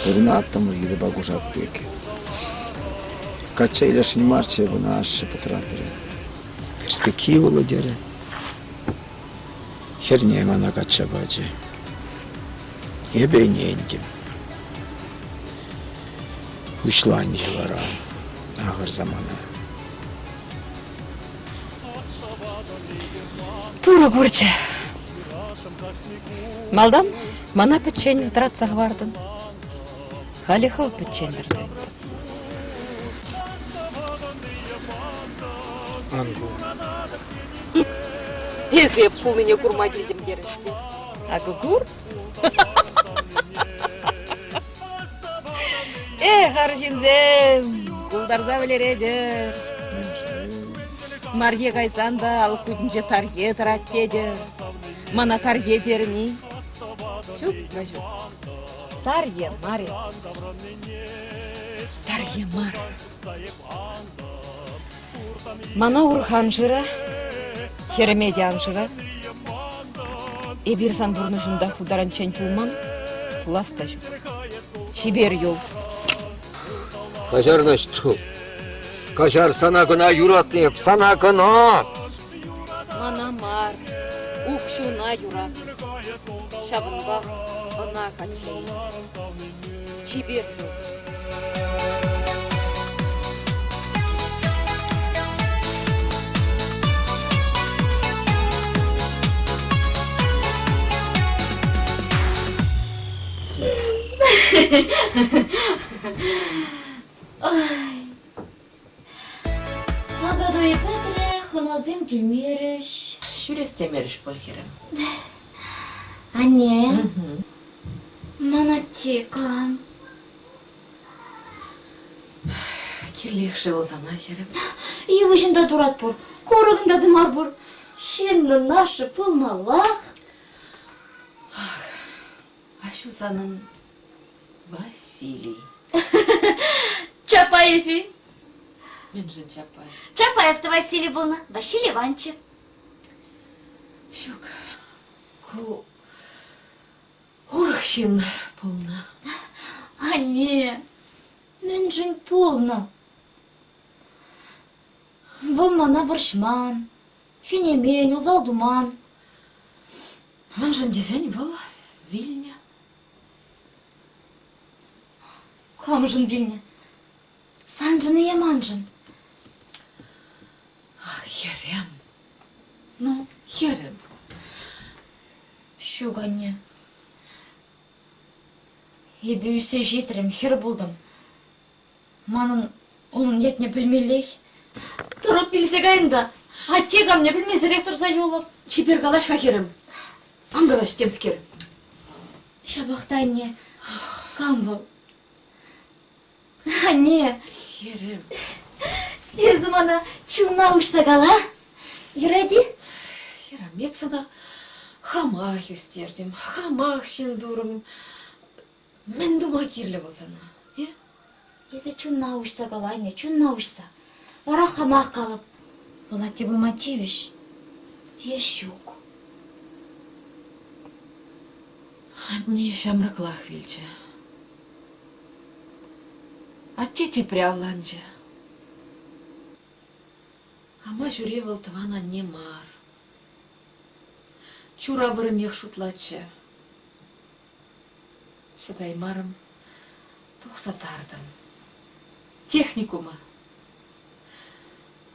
O: Пурӑнаттӑмӑр йытӑпа кушак пек. Качча илесшӗн марччӗ эп ӑна, ашшӗ пӑтратрӗ. Перспективӑллӑ терӗ. Хӗрне мана качча пачӗ. Эпӗ ӗнентӗм. Пуҫланчӗ вара ахӑр самана.
A: Турӑ курчӗ. Малтан мана пӗччен тӑратса хӑвартӑн. Халӗ хӑв пӗччен тӑрса юлтӑн.
O: Ан кул.
A: Эсӗ эп кулнине курма килтӗм терӗн-ҫке. Акӑ кур. Эх, арҫынсем, култарса вӗлеретӗр. Марье кайсан та алӑк кутӗнче Тарье тӑрать тетӗр. Мана Тарье терӗн-и? Ҫук, Ваҫук, Тарье мар-и? Тарье мар. Мана урӑх ан шыра, хӗрӗме те ан шыра. Эпир сан пурнӑҫунта ху таранччен пулман, пулас та ҫук. Чипер юл.
H: Каҫар, Наҫтук. Каҫар, сана кӑна юратнӑ эп, сана кӑна!
A: Мана мар, укҫуна юратнӑ. Ҫавӑнпах ӑна качча илнӗ. Чипер юл.
E: Акатуй пӗтрӗ, хӑнасем килмерӗҫ.
P: Ҫӳрес темерӗҫ пуль хӗрӗм.
E: Анне, ман атте кам?
P: Кирлех-ши вӑл сана, хӗрӗм?
E: Йывӑҫӑн та турат пур, курӑкӑн та тымар пур. Ҫыннӑн ашшӗ пулмаллах.
P: Ах, аҫу санӑн Василий.
E: Чапаев-и?
P: Мӗншӗн Чапаев?
E: Чапаев та Василий пулнӑ, Василий Иванччӑ.
P: Ҫук, ку урӑх ҫын пулнӑ.
E: Анне, мӗншӗн пулнӑ? Вӑл мана вӑрҫман, хӗнемен, усал туман.
P: Мӗншӗн тесен вӑл вилнӗ.
E: Камшӑн вилнӗ? Саншӑн-и е маншӑн?
P: Ах, хӗрӗм. Ну, хӗрӗм.
E: Ҫук, анне. Эпӗ ӳссе ҫитрӗм, хӗр пултӑм. Манӑн унӑн ятне пӗлмеллех. Тӑрук вилсе кайнӑ та атте камне пӗлмесӗрех тӑрса юлӑп.
A: Чипер калаҫ-ха, хӗрӗм. Ан калаҫ темскер.
E: Ҫапах та, анне, кам вӑл? Анне!
P: Хӗрӗм.
E: Эсӗ мана чунна уҫса кала. Юрать-и?
P: Хӗрӗм, эп сана хамах ӳстертӗм, хамах ҫын турӑм. Мӗн тума кирлӗ вӑл сана, э?
E: Эсӗ чунна уҫса кала, анне, чунна уҫса. Вара хамах калӑп. Вӑл атте пулма тивӗҫ е ҫук?
P: Анне ҫамрӑклах вилчӗ. Атте тепре авланчӗ. Ама ҫури вӑл тӑван анне мар. Чура вырӑннех шутлатчӗ. Чӑтаймарӑм, тухса тартӑм. Техникума.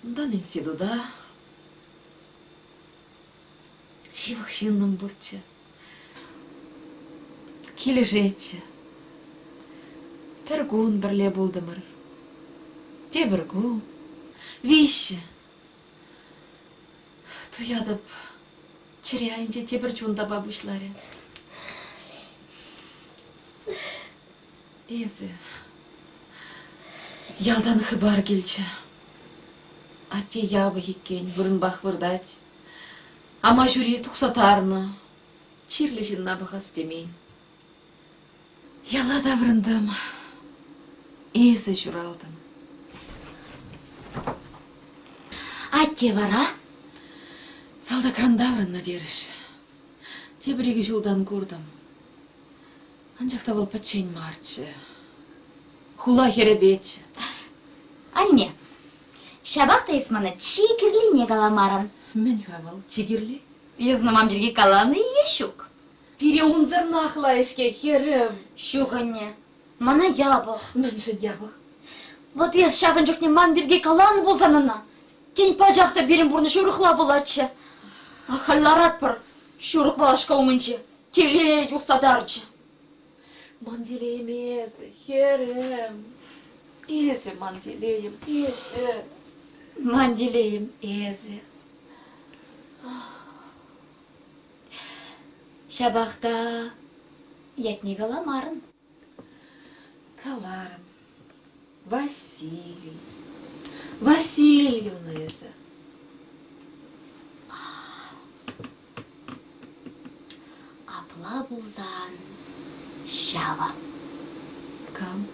P: Унтан института. Ҫывӑх ҫыннӑм пурччӗ. Килӗшетчӗ. Пӗр кун пӗрле пултӑмӑр. Тепӗр кун. Виҫҫӗ. Туятӑп, чӗре айӗнче тепӗр чун тапа пуҫларӗ. Эсӗ. Ялтан хыпар килчӗ. Атте япӑх иккен, вырӑнпах выртать. Ама ҫури тухса тарнӑ. Чирлӗ ҫынна пӑхас темен. Яла таврӑнтӑм. Эсӗ ҫуралтӑн.
E: Атте вара?
P: Салтакран таврӑннӑ терӗҫ. Тепӗр икӗ ҫултан куртӑм. Анчах та вӑл пӗччен марччӗ. Хула хӗрӗпеччӗ.
E: Анне, ҫапах та эс мана чи кирлине каламарӑн.
P: Мӗн-ха вӑл, чи кирли?
E: Эс ман пирки каланӑ-и е ҫук?
P: Пире унсӑрнах лайӑх-ҫке, хӗрӗм.
E: Ҫук, анне, мана япӑх.
P: Мӗншӗн япӑх?
E: Вӑт эс ҫакӑн чухне ман пирки каланӑ пулсан ӑна, тен, пачах та пирӗн пурнӑҫ урӑхла пулатчӗ. Ахаль ларатпӑр ҫурӑк валашка умӗнче, телей юхса тарчӗ.
P: Ман телейӗм эсӗ, хӗрӗм. Эсӗ ман телейӗм, эсӗ.
E: Ман телейӗм эсӗ. Ҫапах та ятне каламарӑн.
P: Каларӑм. Василий. Васильевна эсӗ.
E: Апла пулсан ҫавӑ.
P: Кам?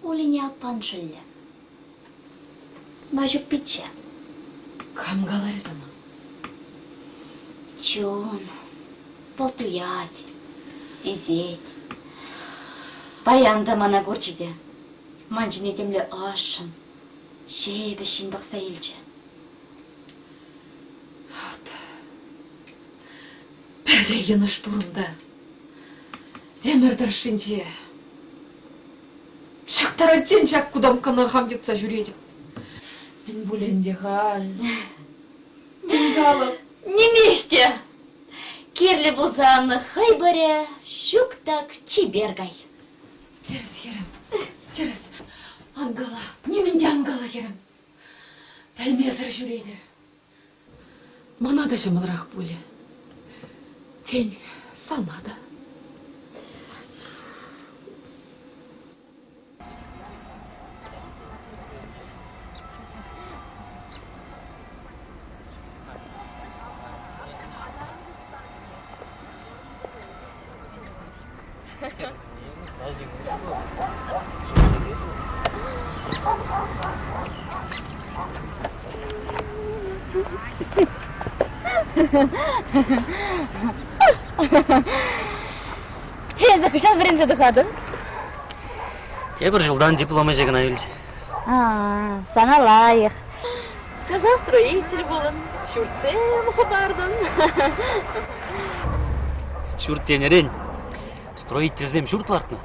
E: Улине аппан шӑллӗ. Ваҫук пичче.
P: Кам каларӗ сана?
E: Чун вӑл туять, сисет. Паян та мана курчӗ те ман ҫине темле ӑшшӑн, ҫепӗҫҫӗн пӑхса илчӗ.
P: Вӑт, пӗрре йӑнӑш турӑм та ӗмӗр тӑршшӗнче Ҫак таранччен ҫак кутамккана хам йӑтса ҫӳретӗп. Мӗн пулӗ ӗнтӗ халь? Мӗн калӑп?
E: Нимех те. Кирлӗ пулсан хӑй пырӗ, ҫук так чипер кай.
P: Тӗрӗс, хӗрӗм, тӗрӗс. Ан кала, нимӗн те ан кала, хӗрӗм. Пӗлмесӗр ҫӳретӗр. Мана та ҫӑмӑлрах пулӗ. Тен, сана та.
E: Эсӗ хӑҫан вӗренсе тухатӑн?
I: Тепӗр ҫултан диплом ӗҫӗ кӑна юлчӗ.
E: А, сана лайӑх. Часах строитель пулӑн, ҫуртсем хӑпартӑн.
I: Ҫурт тенӗрен строительсем ҫурт лартнӑ.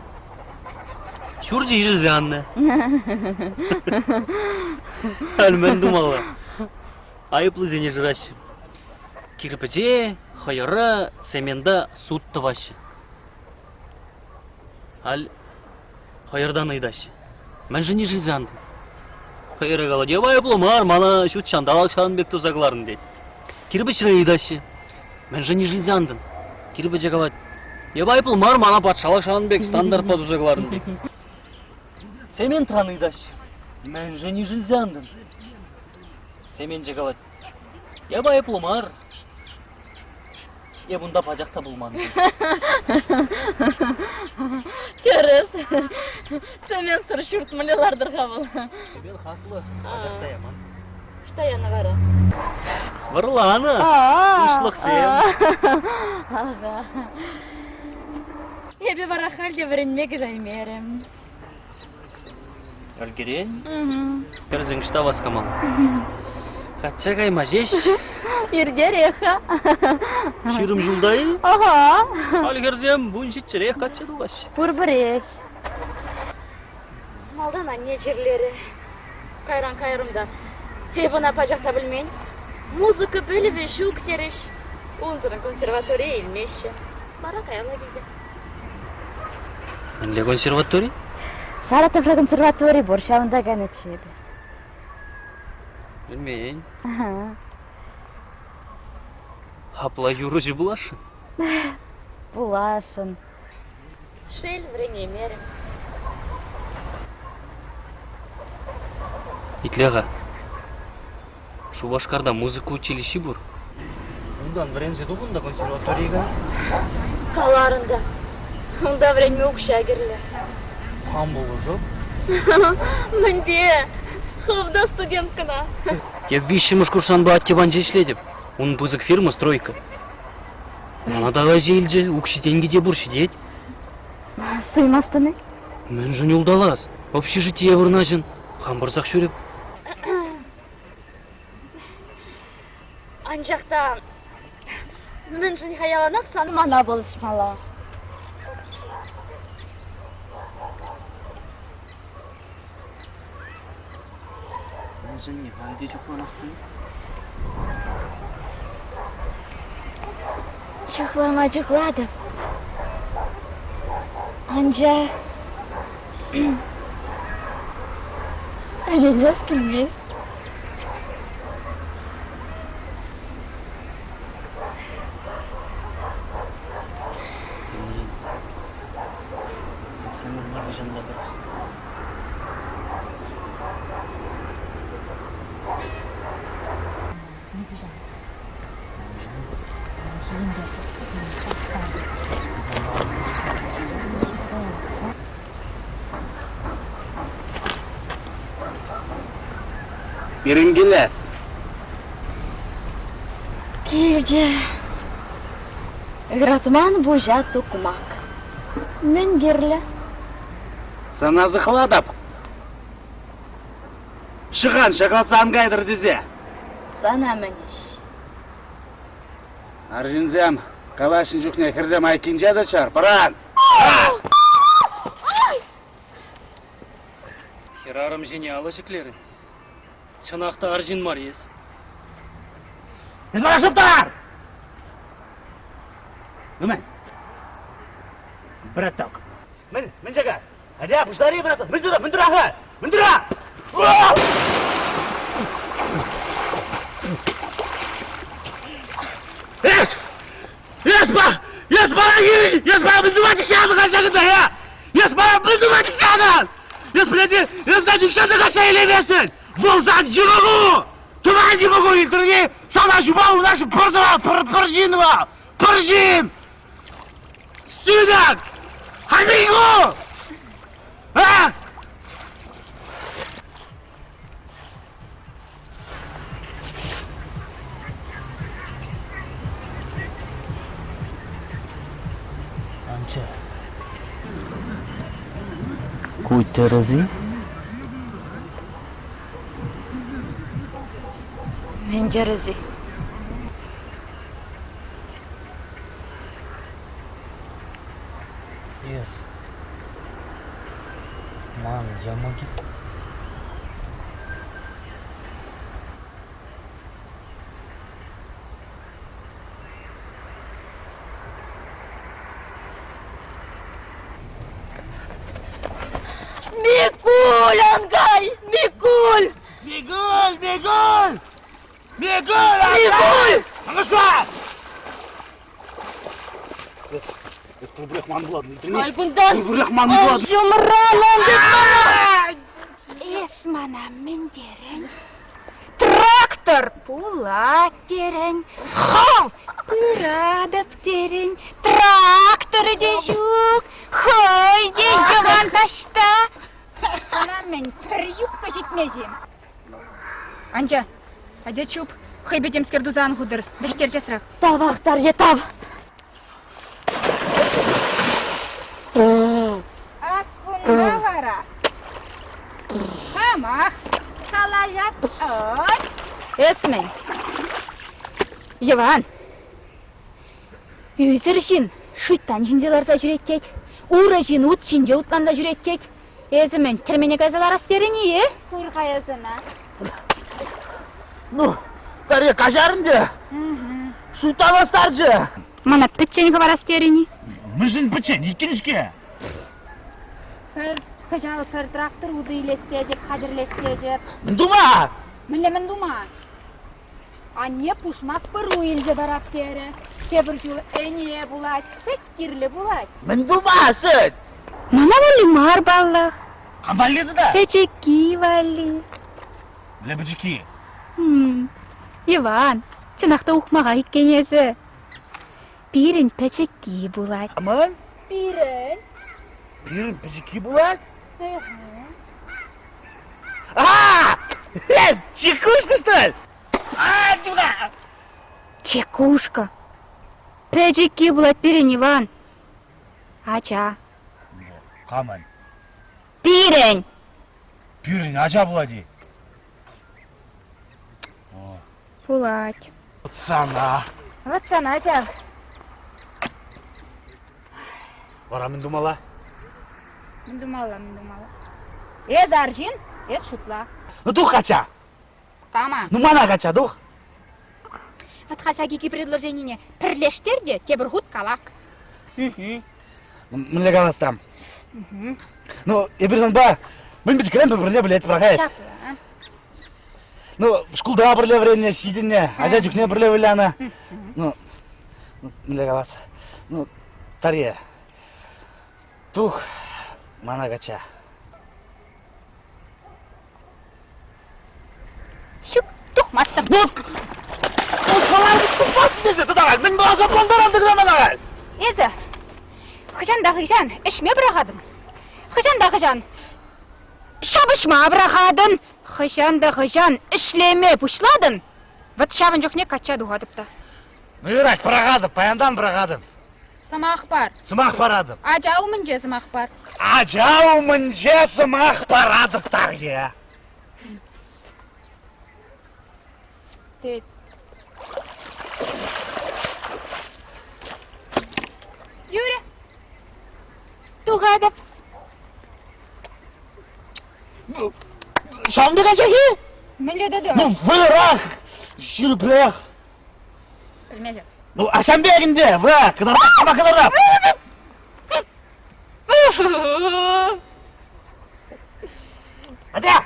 I: Ҫурчӗ ишӗлсе аннӑ. Халь мӗн тумалла? Айӑплисене шыраҫҫӗ. Кирпӗче, хӑйӑра, цемента суд тӑваҫҫӗ. Халь хӑйӑртан ыйтаҫҫӗ. Мӗншӗн ишӗлсе антӑн? Хӑйӑра калать, эп айӑплӑ мар, мана ҫут ҫанталӑк ҫавӑн пек туса кӑларнӑ тет. Кирпӗчрен ыйтаҫҫӗ. Мӗншӗн ишӗлсе антӑн? Кирпӗче калать, эп айӑплӑ мар, мана патшалӑх ҫавӑн пек стандартпа туса кӑларнӑ тет. Цементран ыйтаҫҫӗ. Мӗншӗн ишӗлсе антӑн? Цеменчӗ калать, эп айӑплӑ мар, Эп унта пачах та пулман.
E: Тӗрӗс. Цементсӑр ҫурт мӗнле лартӑр-ха вӑл?
I: Эпир хаклӑ, пачах та яман.
E: Ӑҫта янӑ вара?
I: Вӑрланӑ. Пуҫлӑхсем.
E: Ага. Эпӗ вара халь те вӗренме кӗтаймерӗм.
I: Ӗлкӗрен? Хӗрсен ӑҫта васкамалла? Качча кайма ҫеҫ.
E: Иртерех-ха.
I: 20 ҫулта-и?
E: Ага.
I: Халь хӗрсем 17-рех качча тухаҫҫӗ.
E: Пурпӗрех. Малтан анне чирлерӗ. Кайран кайрӑм та. Эп ӑна пачах та пӗлмен. Музыка пӗлӗвӗ ҫук терӗҫ. Унсӑрӑн консерваторие илмеҫҫӗ. Вара каялла килтӗм.
I: Мӗнле консерватори?
L: Саратовра консерватори пур, ҫавӑнта кайнӑччӗ эпӗ.
I: Пӗлмен. Апла юрӑҫӑ пуласшӑн?
L: Пуласшӑн.
E: Шел, вӗренеймерӗм.
I: Итле-ха. Шупашкарта музыка училищи пур. Унтан вӗренсе тухӑн та консерваторие кай.
E: Каларӑн та, унта вӗренме укҫа кирлӗ.
I: Хам пулӑшӑп.
E: Мӗнпе? Хӑв та студент кӑна.
I: Эп виҫҫӗмӗш курсанпа атте панче ӗҫлетӗп. Ун пысӑк фирма стройка. Мана та кайса илчӗ, укҫи-тенки те пур ҫитет.
L: Суймастӑн-и?
I: Мӗншӗн улталас? Общежитие вырнаҫӑн. Хам пырсах ҫӳрӗп.
E: Анчах та мӗншӗн-ха яланах сан мана пулӑшмалла?
I: Мӗншӗнне халь те чухламастӑн?
L: Чухлама чухлатӑп. Анчах ӗненес килмест.
I: Эп сана нихӑҫан та пӑрахмӑп.
F: Пирӗн килес.
L: Килчӗ. Ыратман пуҫа тукмак. Мӗн кирлӗ?
F: Сана сыхлатӑп. Ҫӑхан ҫаклатса ан кайтӑр тесе.
L: Сана мӗн ӗҫ?
F: Арҫынсем калаҫнӑ чухне хӗрсем айккинче тӑччӑр, пӑран!
I: Хӗрарӑм ҫине алӑ ҫӗклерӗн. Чӑнах та арҫын мар эс.
F: Эс вара шӑптар! Ну мӗн? Браток. Мӗн, мӗн чака? Атя, пуҫлар-и, браток? Мӗн тура, мӗн тура-ха? Мӗн тура? Эс! Эс ба! Эс мана хирӗҫ! Эс мана мӗн тума тӗксе ҫакӑнта, э? Эс мана мӗн тума тӗксе Эс, блядь, эс на нихҫан та качча илейместӗн! Вӑл сан йӑмӑку! Тӑван йӑмӑку илтрӗн-и? Сана ҫупа унашӑн пӗр тӑван, пӗр, пӗр ҫын вӑл! Пӗр ҫын! Сюда! Хамику! А?
I: Анча. Ку тӗрӗс-и?
L: Мӗн тӗрӗс-и?
I: Эс ман йӑмӑк-и?
E: Микуль, ангай! Микуль!
F: Микуль, Микуль! Микуль,
E: Микуль!
F: Аңышма! Эс пурпӗрех ман пулатӑн, илтрӗн-и?
E: Ай кунтан!
F: Пурпӗрех ман пулатӑн!
E: Ҫумран ан тыт мана!
Q: Эс мана мӗн терӗн? Трактор пулать терӗн, хӑв пыратӑп терӗн, тракторӗ те ҫук, хӑй те йӑван таҫта. Ӑна мӗн, пӗр юбка ҫитмест-им? Анча, атя чуп, хӑйпе темскер туса ан хутӑр, вӗҫтер часрах.
E: Тавах, Тарье, тав!
Q: Ак кунта вара хамах калаҫать.
M: Эс мӗн? Йӑван, ӳсӗр ҫын шуйттан ҫинче ларса ҫӳрет тет, урӑ ҫын ут ҫинче утланса ҫӳрет тет. Эсӗ мӗн, тӗрмене кайса ларас терӗн-и, э?
Q: Кур-ха эс ӑна.
F: Ну, пӗрре каҫар ӗнтӗ. Шуйттан астарчӗ.
M: Мана пӗччен хӑварас терӗн-и?
F: Мӗншӗн пӗччен? Иккӗн-ҫке.
Q: Пӗр кӑҫал пӗр трактор утӑ илес тетӗп, хатӗрлес тетӗп.
F: Мӗн тума?
Q: Мӗнле мӗн тума? Анне пушмак пӑру илсе парап терӗ. Тепӗр ҫул ӗне пулать, сӗт кирлӗ пулать.
F: Мӗн тума сӗт?
M: Мана валли мар паллах.
F: Кам валли тата?
M: Пӗчӗкки валли.
F: Мӗнле пӗчӗкки?
M: Иван, чӑнах та ухмаха иккен эсӗ. Пирӗн пӗчӗкки пулать.
F: Ман?
M: Пирӗн.
F: Пирӗн пӗчӗкки пулать? А! Чекушка, что ли? А, чука!
M: Чекушка. Пӗчӗкки пулать пирӗн, Иван. Ача.
F: Камӑн?
M: Пирӗн!
F: Пирӗн ача пулать-и?
M: Пулать.
F: Вот сана.
M: Вот сана ҫав.
F: Вара мӗн тумалла?
M: Мӗн тумалла, мӗн тумалла? Эс арҫын, эс шутла.
F: Ну тух кача!
M: Кама?
F: Ну мана кача тух!
M: Вот ҫак икӗ предложенине пӗрлештер те тепӗр хут кала.
F: Мӗнле калас там? Ну, эпир санпа мӗн пӗчӗкрен пӗр-пӗрне пӗлетпӗр, ахать.
M: Ҫапла.
F: Ну, шкулта пӗрле вӗреннӗ, ҫитӗннӗ, ача чухне пӗрле вылянӑ. Ну, мӗнле калас? Ну, Тарье, тух мана качча.
M: Ҫук, тухмастӑп.
F: Ну, тухмастӑн тесе тата мӗн асаплантаран тӑкса мана?
M: Эсӗ хӑҫан та хӑҫан ӗҫме пӑрахатӑн. Хӑҫан та хӑҫан ҫапӑҫма пӑрахатӑн. Хӑҫан та хӑҫан ӗҫлеме пуҫлатӑн. Вӑт ҫавӑн чухне качча тухатӑп та.
F: Ну юрать, пӑрахатӑп, паянтан пӑрахатӑп.
M: Сӑмах пар.
F: Сӑмах паратӑп.
M: Ача умӗнче сӑмах пар.
F: Ача умӗнче сӑмах паратӑп, Тарье.
M: Тет. Юрӗ. Тухатӑп.
F: Ҫавӑн пек анчах-и?
M: Мӗнле тата?
F: Ну, вӑйлӑрах, ҫирӗпрех.
M: Пӗлмесӗр.
F: Ну, а ҫавӑн пек ӗнтӗ, вы, кӑтартап, сама кӑтартап. Атя!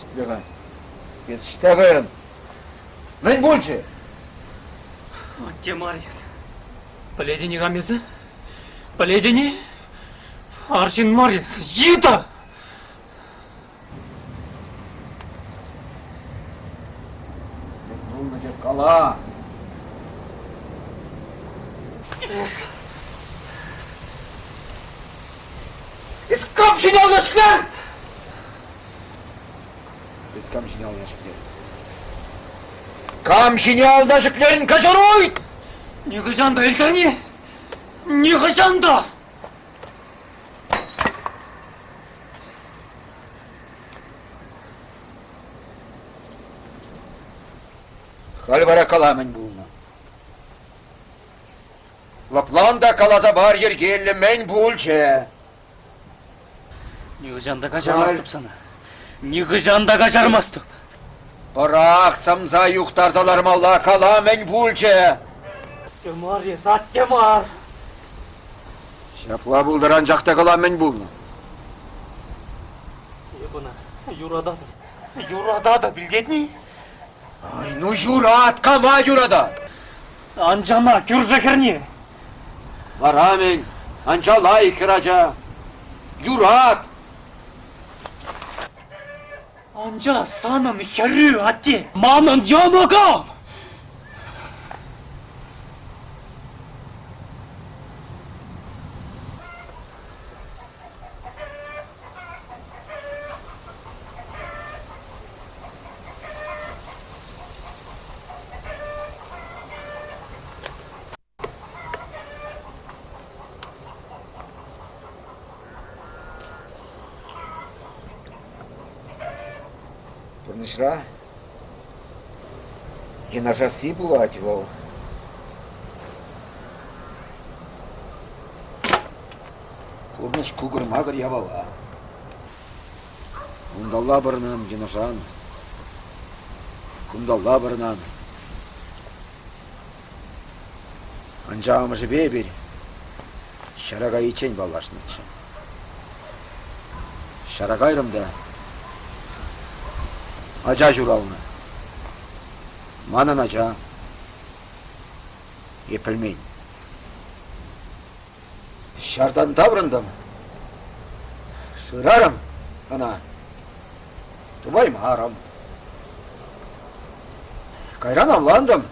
H: Ҫитме-ха. Эс ӑҫта кайрӑн? Мӗн пулчӗ?
I: Атте мар эс. Пӗлетӗн-и кам эсӗ? Пӗлетӗн-и? Арҫын мар эс, йытӑ!
H: Мӗн пулнӑ тек кала.
I: Эс...
H: Эс кам ҫине алла ҫӗклерӗн? Эс кам ҫине ална ҫӗклерӗн? Кам ҫине ална ҫӗклерӗн, каҫаруй!
I: Нихӑҫан та илтӗн-и? Нихӑҫан та!
H: Халь вара кала мӗн пулнӑ. Лӑплан та каласа пар йӗркеллӗ мӗн пулчӗ.
I: Нихӑҫан та каҫармастӑп сана. Нихӑҫан та каҫармастӑп.
H: Пӑрах сӑмса юхтарса лармалла, кала мӗн пулчӗ.
I: Атте мар эс, атте мар.
H: Ҫапла пултӑр, анчах та кала мӗн пулнӑ.
I: Эп ӑна юрататӑп. Юрататӑп, илтетни?
H: Ай, ну юрат, кама юратат?
I: Анчана, кӳршӗ хӗрне.
H: Вара мӗн, анча лайӑх хӗрача. Юрат!
I: Анча санӑн хӗрӳ, атте, манӑн йӑмӑкӑм!
H: Пурнӑҫра йӑнӑшасси пулать вӑл. Пурнӑҫ кукӑр-макӑр япала. Унталла пӑрӑнан йӑнӑшан, кунталла пӑрӑнан. Анчах амӑшӗпе эпир ҫара кайиччен паллашнӑччӗ. Ҫара кайрӑм та ача ҫуралнӑ. Манӑн ача. Эп пӗлмен. Ҫартан таврӑнтӑм. Шырарӑм ӑна. Тупаймарӑм. Кайран авлантӑм.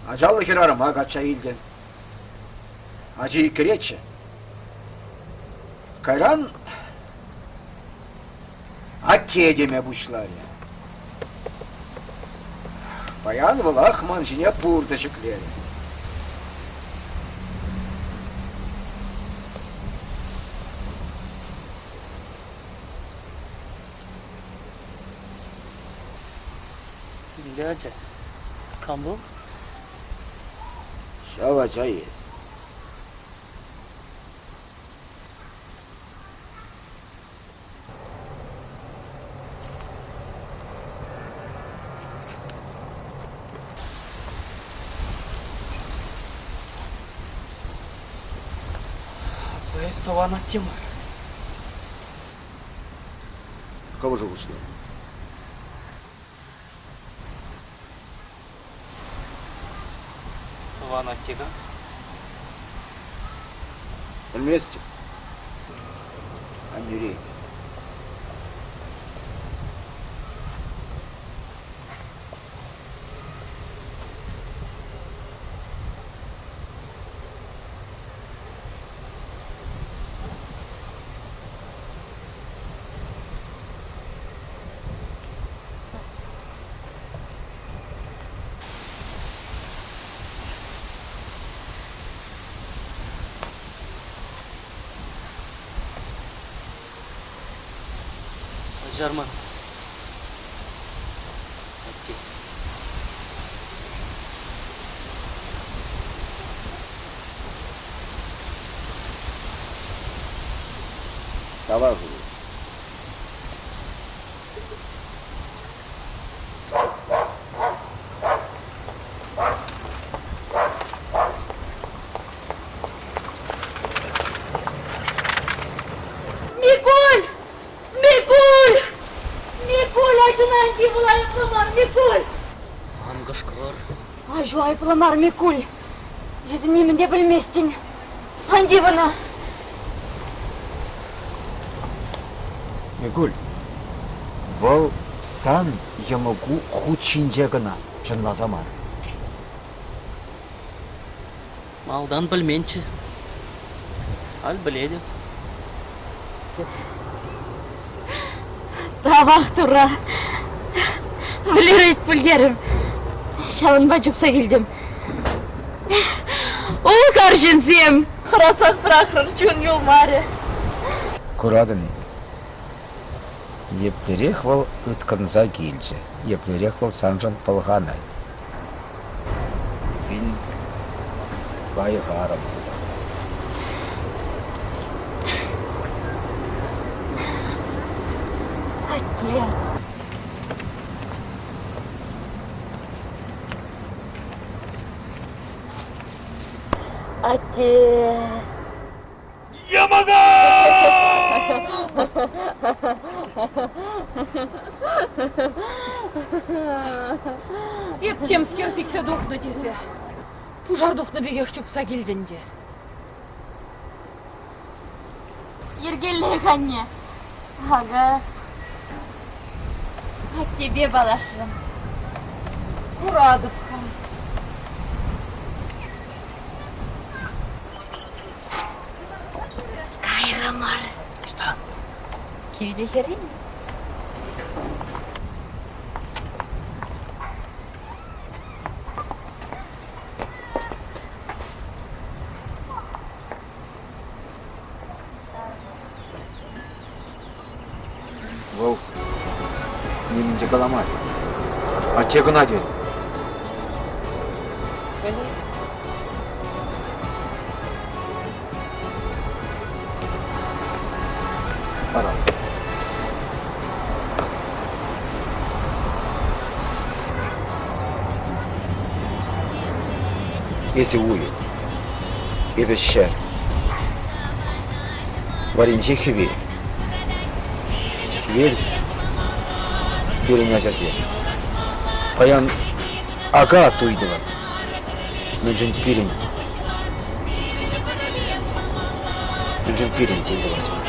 H: Ачаллӑ хӗрарӑма качча илтӗм. Ачи иккӗреччӗ. Кайран атте теме пуҫларӗ. Паян вӑлах ман ҫине пуртӑ ҫӗклерӗ.
I: Мӗнле ача? Кам вӑл?
H: Ҫав ача эс.
I: Апла эс тӑван атте мар.
H: Хӑв шухӑшлӑ.
I: Тӑван атте кам?
H: Пӗлместӗп. Аннӳрен.
I: Каҫар мана, атте.
H: Тавах.
E: Микуль! Микуль! Микуль, аҫуна ӗнтӗ вӑл айӑплӑ мар, Микуль!
I: Ан кӑшкӑр.
E: Аҫу айӑплӑ мар, Микуль. Эсӗ нимӗн те пӗлместӗн. Ан тив ӑна.
H: Микуль, вӑл сан йӑмӑку хут ҫинче кӑна, чӑнласа мар.
I: Малтан пӗлменччӗ. Халь пӗлетӗп.
E: Тавах Турра. Вӗлерет пӗлтерӗм. Ҫавӑнпа чупса килтӗм. Ух, арҫынсем! Хӑратсах пӑрахрӑр, чун юлмарӗ.
H: Куратӑн-и, еплерех вӑл ыткӑнса килчӗ, еплерех вӑл саншӑн пӑлханать. Эппин, лайӑх арӑм пултӑр.
E: Атте. Атте.
D: Йӑмӑка!
A: Эп темскер сиксе тухнӑ тесе пушар тухнӑ пекех чупса килтӗн те.
E: Йӗркеллех, анне. Ага. Аттепе паллашрӑм.
A: Куратӑп-ха.
E: Кайрӑмӑр.
I: Ӑҫта?
E: Килте хӗррине.
H: Вӑл нимӗн те каламарӗ. Атте кӑна терӗ.
A: Пӗлет.
O: Эсӗ уйӑх, эпӗ ҫӗр. Варринче хӗвел. Хӗвел пирӗн ачасем. Паян ака туй тӑвать. Мӗншӗн пирӗн Мӗншӗн пирӗн туй тӑвас мар?